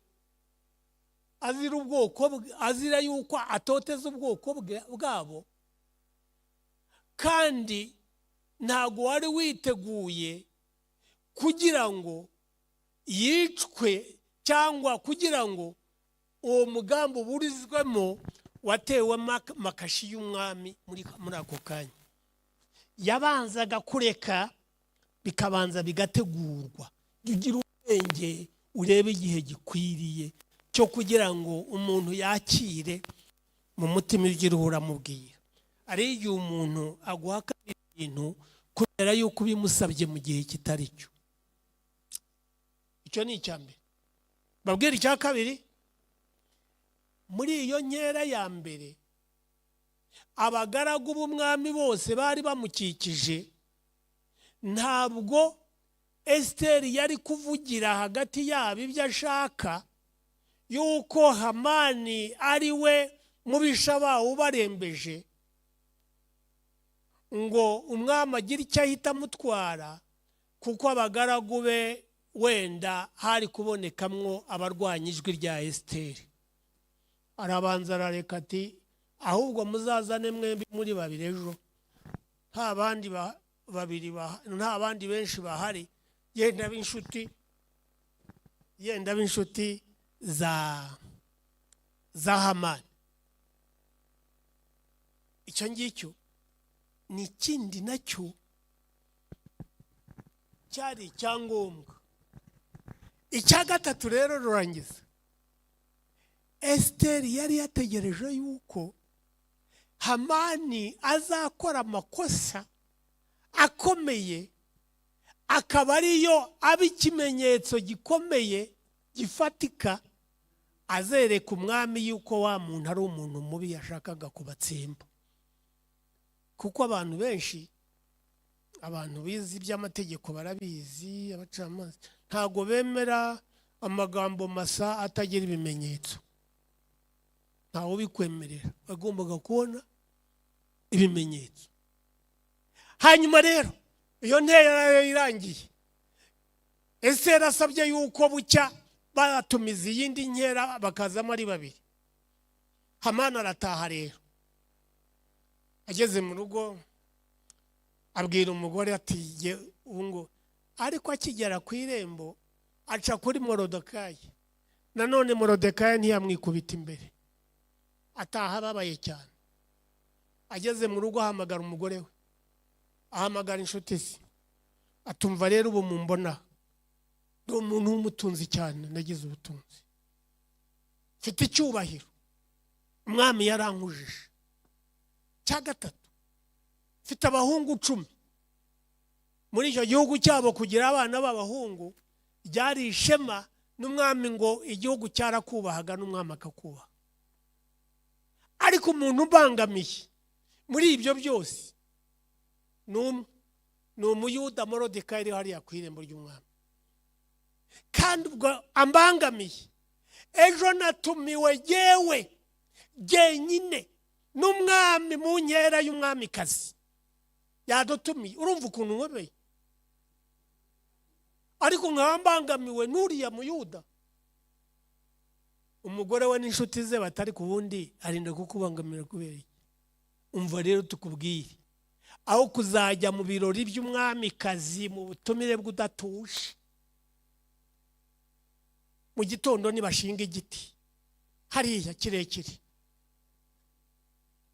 azira ubwoko bwe, azira yuko atoteza ubwoko bwabo, kandi ntabwo wari witeguye kugira ngo yicwe cyangwa kugira ngo uwo mugambi uburizwemo watewe makashi y'umwami muri ako kanya. Yabanzaga kureka bikabanza bigategurwa. Jya ugira ubwenge, urebe igihe gikwiriye cyo kugira ngo umuntu yakire mu mutima ibyo uriho uramubwira. Ari igihe umuntu aguhakanira ibintu kubera yuko ubimusabye mu gihe kitari cyo. Icyo ni icya mbere. Babwira icya kabiri: muri iyo nkera ya mbere, abagaragu b'umwami bose bari bamukikije. Ntabwo Esiteri yari kuvugira hagati yabo ibyo ashaka, yuko Hamani ari we mubisha bawo ubarembeje, ngo umwami agire icyo ahita amutwara, kuko abagaragu be wenda hari kubonekamwo abarwanya ijwi rya Esiteri. Arabanza arareka, ati: "Ahubwo muzazane mwembi muri babiri ejo, nta bandi babiri, nta bandi benshi bahari, yenda b'inshuti za Hamani." Icyo ngicyo ni ikindi nacyo cyari icyangombwa. Icya gatatu rero rurangiza, Esiteri yari yategereje yuko Hamani azakora amakosa akomeye, akaba ariyo aba ikimenyetso gikomeye gifatika azereka umwami yuko wa muntu ari umuntu mubi yashakaga kubatsemba. Kuko abantu benshi, abantu bize iby'amategeko barabizi, abacamanza ntabwo bemera amagambo masa atagira ibimenyetso. Ntawe ubikwemerera, bagombaga kubona ibimenyetso. Hanyuma rero iyo ntera irangiye, ese yarasabye yuko bucya batumiza iyindi nkera, bakazamo ari babiri. Hamani arataha rero. Ageze mu rugo abwira umugore ati: "Ubu ngo." Ariko akigera ku irembo aca kuri Morodekayi. Nanone Morodekayi ntiyamwikubita imbere. Ataha ababaye cyane. Ageze mu rugo ahamagara umugore we, ahamagara inshuti ze, atumva: "Rero ubu mumbona ndi umuntu w'umutunzi cyane, nagize ubutunzi, mfite icyubahiro, umwami yarankujije. Cya gatatu, mfite abahungu 10." Muri icyo gihugu cyabo kugira abana b'abahungu ryari ishema, n'umwami ngo igihugu cyarakubahaga n'umwami akakubaha. "Ariko umuntu ubangamiye muri ibyo byose ni umwe, ni Umuyuda Morodekayi uri hariya ku irembo ry'umwami. Kandi ubwo ambangamiye, ejo natumiwe yewe jyenyine n'umwami mu nkera y'umwamikazi, yadutumiye. Urumva ukuntu nkomeye, ariko nkaba mbangamiwe n'uriya Muyuda." Umugore we n'inshuti ze batari ku wundi arinda kukubangamira kubera iki? Umva rero tukubwire: aho kuzajya mu birori by'umwamikazi mu butumire bw'udatuje, mu gitondo nibashinga igiti hariya kirekire,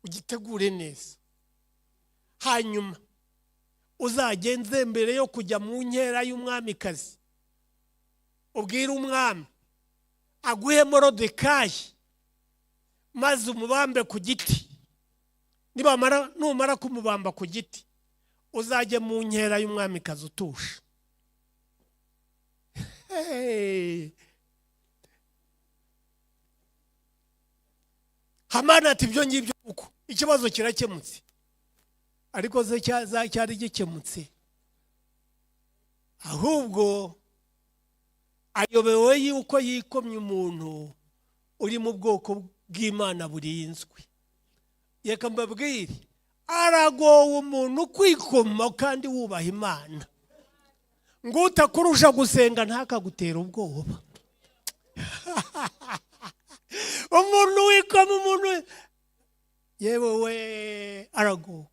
ugitegure neza, hanyuma uzagenze mbere yo kujya mu nkera y'umwamikazi, ubwire umwami aguhe Morodekayi, maze umubambe ku giti. Nibamara, numara kumubamba ku giti, uzajye mu nkera y'umwamikazi utuje." Hey! Hamani ati: "Ibyo ngibyo uko ikibazo kirakemutse." Ariko se cyari gikemutse? Ahubwo ayobewe yuko yikomye umuntu uri mu bwoko bw'Imana burinzwe. Reka mbabwire, aragowe umuntu kwikoma kandi wubaha Imana. Ngo utakurusha gusenga ntakagutere ubwoba. Umuntu wikoma umuntu, yewe we, aragowe.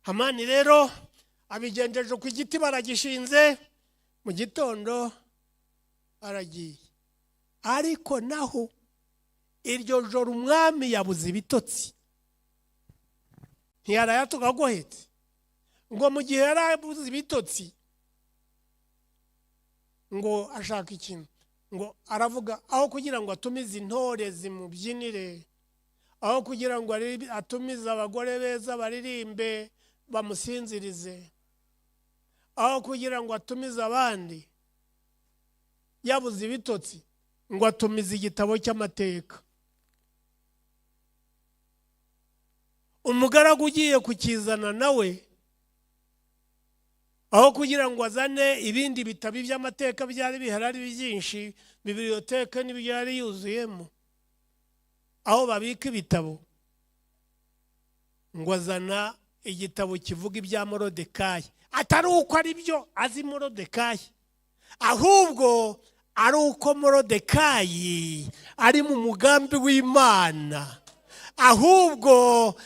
Hamani rero abigenjeje ku giti, baragishinze, mu gitondo aragiye. Ariko naho iryo joro umwami yabuze ibitotsi, ntiyarayatuka agohetse. Ngo mu gihe yari abuze ibitotsi Ngo ashaka ikintu, ngo aravuga, aho kugira ngo atumize intore zimubyinire, aho kugira ngo atumize abagore beza baririmbe bamusinzirize, aho kugira ngo atumize abandi, yabuze ibitotsi, ngo atumize igitabo cy'amateka. Umugaragu ugiye kukizana nawe, aho kugira ngo azane ibindi bitabo by'amateka byari bihari ari byinshi, bibiliyoteke n'ibyari yuzuyemo aho babika ibitabo, ngo azana igitabo kivuga ibya Morodekayi. Atari uko ari byo azi Morodekayi, ahubwo ari uko Morodekayi ari mu mugambi w'Imana, ahubwo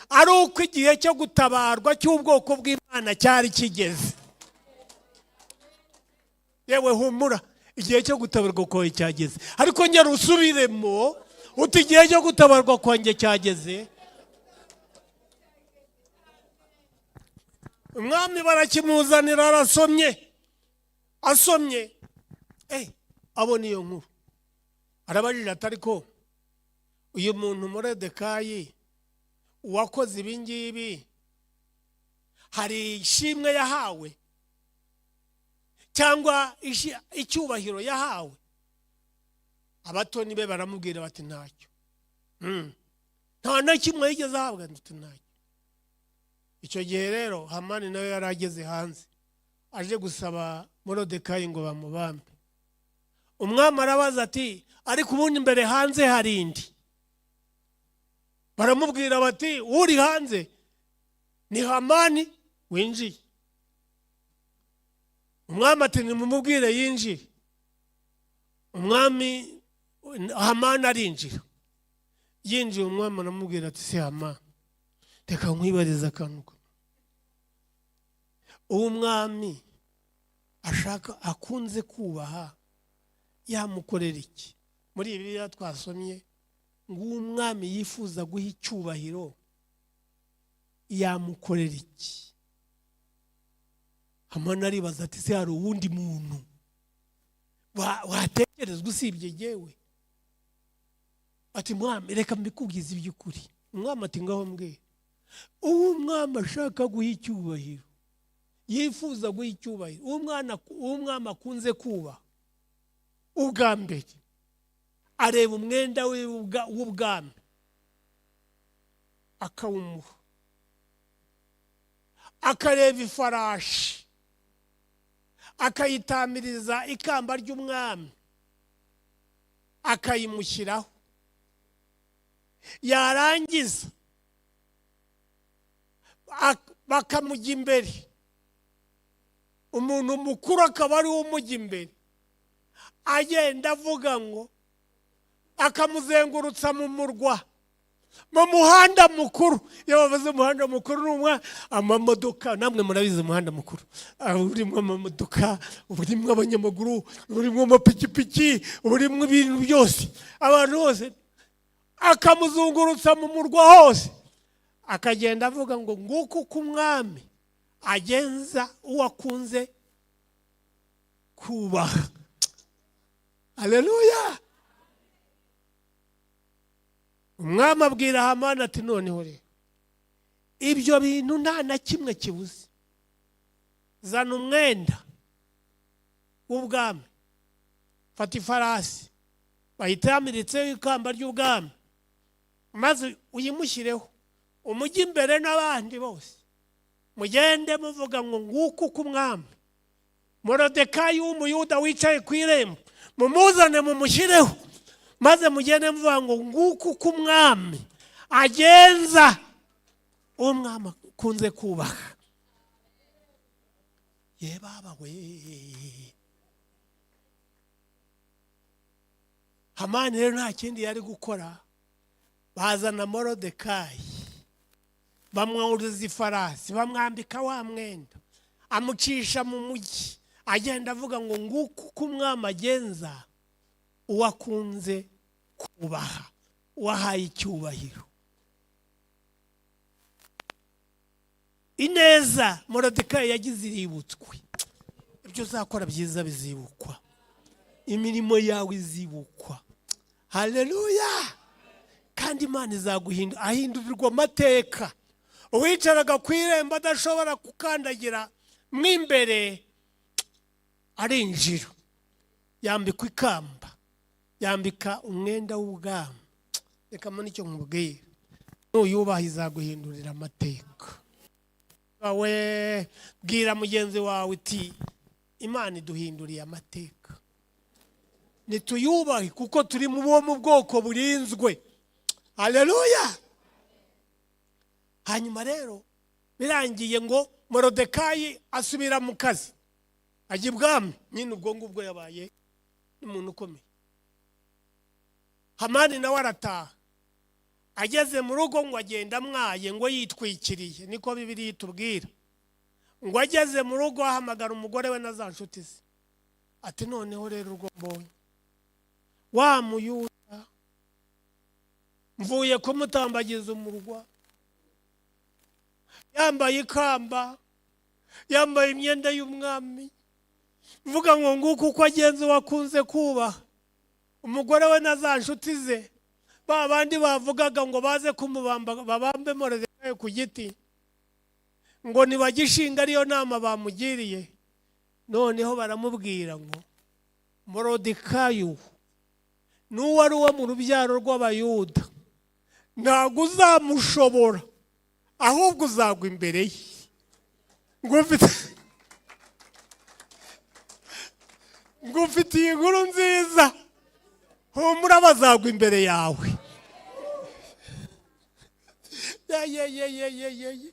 ari uko igihe cyo gutabarwa cy'ubwoko bw'Imana cyari kigeze. Yewe humura, igihe cyo gutabarwa kwawe cyageze. Ariko ngera usubiremo uti igihe cyo gutabarwa kwanjye cyageze. Umwami barakimuzanira, arasomye, asomye, abona iyo nkuru, arabajije ati ariko uyu muntu Morodekayi wakoze ibi ngibi hari ishimwe yahawe cyangwa icyubahiro yahawe? Abatoni be baramubwira bati ntacyo, nta na kimwe yigeze ahabwa, ati ntacyo. Icyo gihe rero Hamani nawe yari ageze hanze aje gusaba Morodekayi ngo bamubambe. Umwami arabaza ati ariko ubundi imbere hanze hari indi? Baramubwira bati uri hanze ni Hamani winjiye. Umwami ati nimumubwire yinjire. Umwami Hamani arinjira. Yinjiye, umwami aramubwira ati se Hamani, reka nkwibarize akantu. Uwo mwami ashaka akunze kubaha yamukorera iki? Muri Bibiliya twasomye ngo uwo umwami yifuza guha icyubahiro yamukorera iki? Hamani aribaza ati se hari uwundi muntu watekerezwa usibye jyewe? Ati mwami, reka mbikubwize iby'ukuri. Umwami ati ngaho mbwira. Uwo umwami ashaka guha icyubahiro, yifuza guha icyubahiro, uwo umwami akunze kubaha, ubwa mbere areba umwenda we w'ubwami akawumuha, akareba ifarashi akayitamiriza ikamba ry'umwami akayimushyiraho, yarangiza bakamujya imbere, umuntu mukuru akaba ari we umujya imbere, agenda avuga ngo akamuzengurutsa mu murwa, mu muhanda mukuru. Iyo bavuze umuhanda mukuru ni amamodoka, namwe murabizi umuhanda mukuru urimo amamodoka, urimo abanyamaguru, urimo amapikipiki, urimo ibintu byose, abantu bose, akamuzungurutsa mu murwa hose, akagenda avuga ngo nguko uko umwami agenza uwo akunze kubaha. Haleluya! Umwami abwira Hamani ati noneho rero ibyo bintu nta na kimwe kibuze, zana umwenda w'ubwami, fata ifarasi bayitamiritseho ikamba ry'ubwami, maze uyimushyireho, umujye imbere n'abandi bose, mugende muvuga ngo nguko uko umwami Morodekayi w'Umuyuda wicaye ku irembo, mumuzane mumushyireho, maze mugende muvuga ngo nguko uko umwami agenza uwo mwami akunze kubaha. Ye baba we! Hamani rero nta kindi yari gukora, bazana Morodekayi, bamwuriza ifarasi, bamwambika wa mwenda, amucisha mu mujyi, agenda avuga ngo nguko uko umwami agenza uwo akunze kubaha, uwahaye icyubahiro. Ineza Morodekayi yagize iributswe. Ibyo uzakora byiza bizibukwa, imirimo yawe izibukwa. Haleluya! Kandi Imana izaguhindura, ahindurirwa amateka. Uwicaraga ku irembo adashobora gukandagira mo imbere arinjira, yambikwa ikamba, yambika umwenda w'ubwami. Reka mbone icyo nkubwira: nuyubaha izaguhindurira amateka. We bwira mugenzi wawe uti: "Imana iduhinduriye amateka." Nituyubahe kuko turi mu bo mu bwoko burinzwe. Haleluya! Hanyuma rero birangiye ngo Morodekayi asubira mu kazi, ajya ibwami nyine. Ubwo ngubwo yabaye n'umuntu ukomeye. Hamani nawe arataha. Ageze mu rugo ngo agenda amwaye, ngo yitwikiriye, niko Bibiliya itubwira. Ngo ageze mu rugo ahamagara umugore we na za nshuti ze, ati: "Noneho rero urwo mbonye, wa Muyuda mvuye kumutambagiza umurwa, yambaye ikamba, yambaye imyenda y'umwami, mvuga ngo nguko uko agenza wakunze kubaha." Umugore we na za nshuti ze, ba bandi bavugaga ngo baze kumubamba, babambe Moridekayi ku giti, ngo ntibagishinga ariyo nama bamugiriye. Noneho baramubwira ngo Morodekayi n'uwo ari uwo mu rubyaro rw'Abayuda, ntabwo uzamushobora, ahubwo uzagwa imbere ye. Ngo ufitiye inkuru nziza, humura, bazagwa imbere yawe. Ye ye ye ye ye ye ye,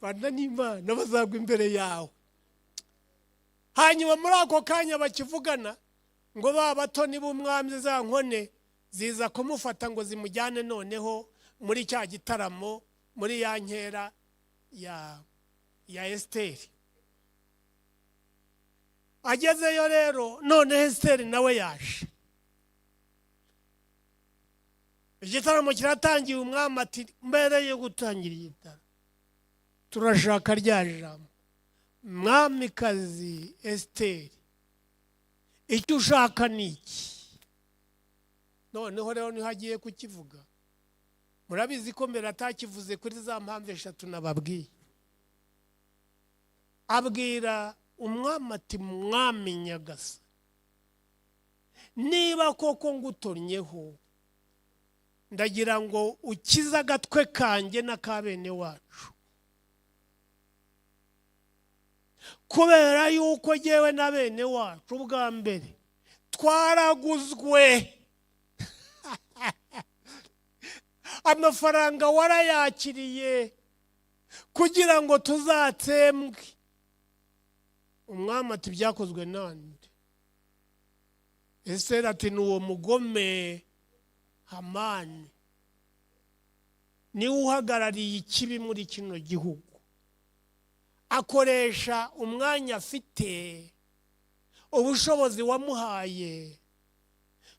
bana n'Imana, bazagwa imbere yawe. Hanyuma muri ako kanya bakivugana, ngo ba batoni b'umwami, za nkone ziza kumufata ngo zimujyane noneho muri cya gitaramo, muri ya nkera ya Esiteri. Agezeyo rero, noneho Esiteri nawe yaje, igitaramo kiratangiye. Umwami ati: "Mbere yo gutangira igitaramo, turashaka rya jambo. Mwamikazi Esiteri, icyo ushaka ni iki?" Noneho rero niho agiye kukivuga. Murabizi ko mbere atakivuze kuri za mpamvu eshatu nababwiye. Abwira umwami ati: "Mwami nyagasa, niba koko ngutonnyeho, ndagira ngo ukize agatwe kanjye n'aka bene wacu, kubera yuko jyewe na bene wacu ubwa mbere twaraguzwe, amafaranga warayakiriye kugira ngo tuzatsembwe." Umwami ati: "Byakozwe nande?" Esiteri ati: "Ni uwo mugome Hamani, niwe uhagarariye ikibi muri kino gihugu, akoresha umwanya afite, ubushobozi wamuhaye,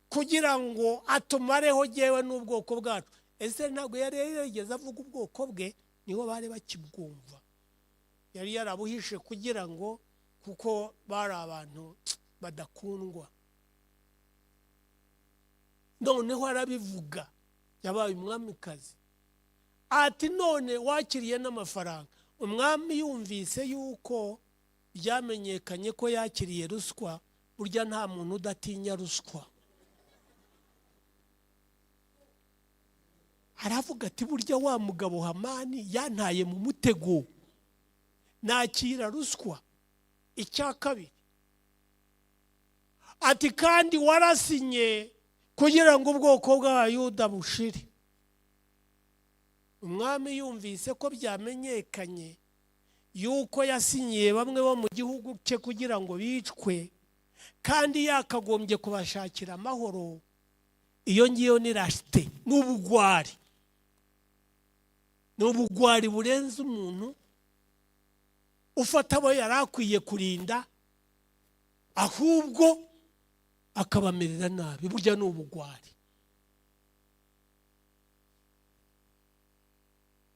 kugira ngo atumareho jyewe n'ubwoko bwacu." Ese ntabwo yari yarigeze avuga ubwoko bwe, niho bari bakibwumva. Yari yarabuhishe kugira ngo, kuko bari abantu badakundwa. Noneho arabivuga, yabaye umwamikazi. Ati: "None wakiriye n'amafaranga." Umwami yumvise yuko byamenyekanye ko yakiriye ruswa. Burya nta muntu udatinya ruswa. Aravuga ati: "Burya wa mugabo Hamani yantaye mu mutego, nakira ruswa." Icya kabiri ati: "Kandi warasinye kugira ngo ubwoko bw'Abayuda bushire." Umwami yumvise ko byamenyekanye yuko yasinyiye bamwe bo mu gihugu cye kugira ngo bicwe, kandi yakagombye kubashakira amahoro, iyo ngiyo ni lâcheté, n'ubugwari, ni ubugwari burenze. Umuntu ufata abo yari akwiye kurinda ahubwo akabamerera nabi, burya ni ubugwari.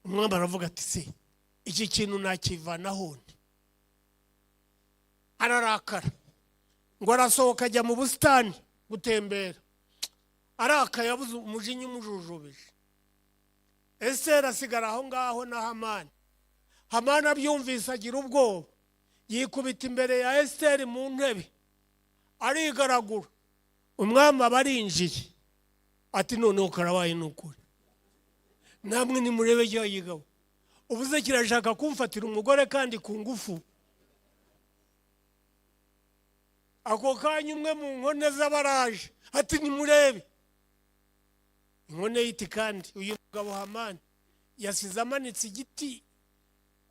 Umwami aravuga ati: "Se iki kintu nakivanaho nte?" Ararakara, ngo arasohoka ajya mu busitani gutembera arakaye, yabuze umujinya umujujubije. Esiteri asigara aho ngaho na Hamani. Hamani abyumvise agira ubwoba, yikubita imbere ya Esiteri mu ntebe, arigaragura. Umwami aba arinjiye, ati: "Noneho karabaye, ni ukuri namwe nimurebe cya gigabo, ubuze kirashaka kumfatira umugore kandi ku ngufu." Ako kanya umwe mu nkone z'abaraje, ati: "Nimurebe." Inkone yiti: "Kandi uyu mugabo Hamani yasize amanitse igiti,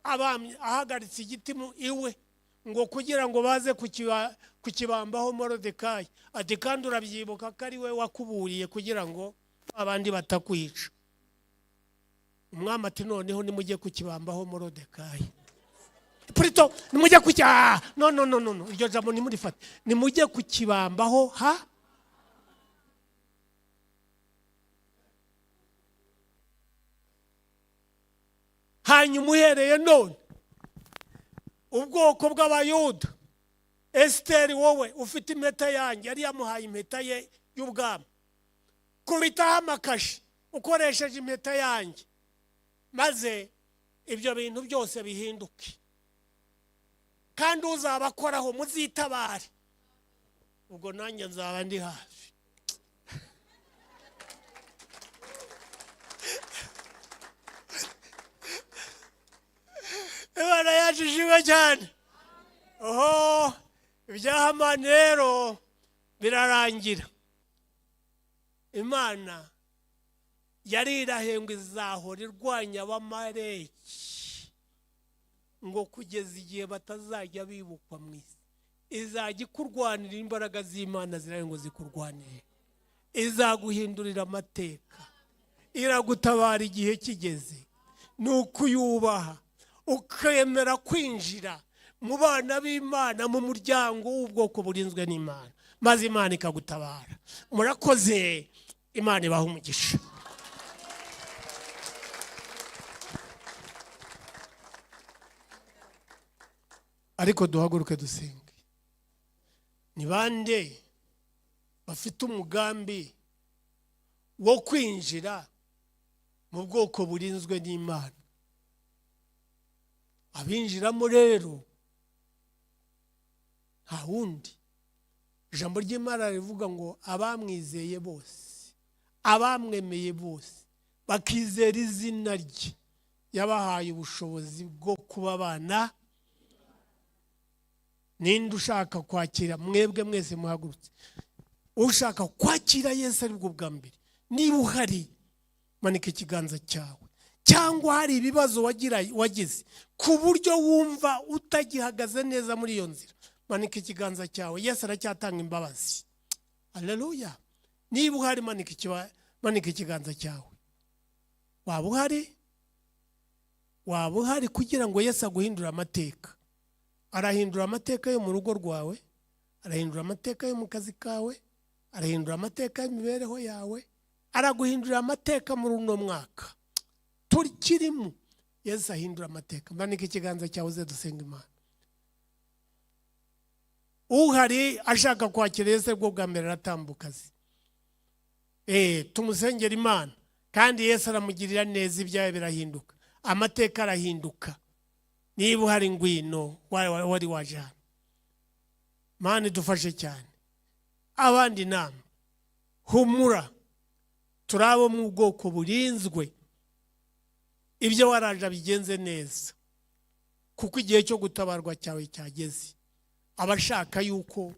abamye ahagaritse igiti mu iwe ngo kugira ngo baze kukibambaho Morodekayi." Ati: "Kandi urabyibuka ko ari we wakuburiye kugira ngo abandi batakwica." Umwami ati: "Noneho nimujye kukibambaho Morodekayi." Purito, nimujye kuki, no, no, no, no, no, iryo jambo nimurifate, nimujye kukibambaho. Ha, hanyuma uhereye none ubwoko bw'Abayuda, Esiteri, wowe ufite impeta yanjye, yari yamuhaye impeta ye y'ubwami, kubitaho amakashi ukoresheje impeta yanjye, maze ibyo bintu byose bihinduke, kandi uzabakoraho muzitabare, ubwo nanjye nzaba ndi hafi. Imana yacu ishimwe cyane. Oho, ibya Hamani rero birarangira. Imana yari irahengwa, izahora irwanya Abamareki ngo kugeza igihe batazajya bibukwa mu isi. Izajya ikurwanira, imbaraga z'Imana zirahari ngo zikurwanire, izaguhindurira amateka, iragutabara igihe kigeze. Ni ukuyubaha, ukemera kwinjira mu bana b'Imana, mu muryango w'ubwoko burinzwe n'Imana, maze Imana ikagutabara. Murakoze, Imana ibaha umugisha. Ariko duhaguruke dusenge. Ni bande bafite umugambi wo kwinjira mu bwoko burinzwe n'Imana? Abinjiramo rero nta wundi. Ijambo ry'Imana rivuga ngo abamwizeye bose, abamwemeye bose, bakizera izina rye, yabahaye ubushobozi bwo kuba abana. Ninde ushaka kwakira? Mwebwe mwese muhagurutse, ushaka kwakira Yesu aribwo bwa mbere, niba uhari manika ikiganza cyawe. Cyangwa hari ibibazo wagize ku buryo wumva utagihagaze neza muri iyo nzira, manika ikiganza cyawe. Yesu aracyatanga imbabazi. Aleluya! Niba uhari manika ikiganza cyawe. Waba uhari, waba uhari kugira ngo Yesu aguhindure amateka. Arahindura amateka yo mu rugo rwawe, arahindura amateka yo mu kazi kawe, arahindura amateka y'imibereho yawe, araguhindurira amateka muri uno mwaka tukirimo. Yesu ahindura amateka. Manika ikiganza cyawe uze dusenga Imana. Uhari ashaka kwakira Yesu bwo bwa mbere aratambuka azi, tumusengera Imana, kandi Yesu aramugirira neza, ibyawe birahinduka, amateka arahinduka. Niba uhari ngwino, wari waje hano. Mana idufashe cyane. Abandi nama, humura, turi abo mu bwoko burinzwe. Ibyo waraje bigenze neza, kuko igihe cyo gutabarwa cyawe cyageze. Abashaka yuko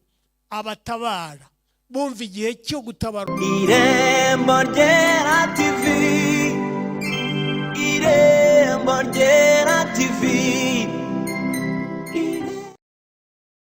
abatabara bumva igihe cyo gutabarwa. Irembo Ryera TV.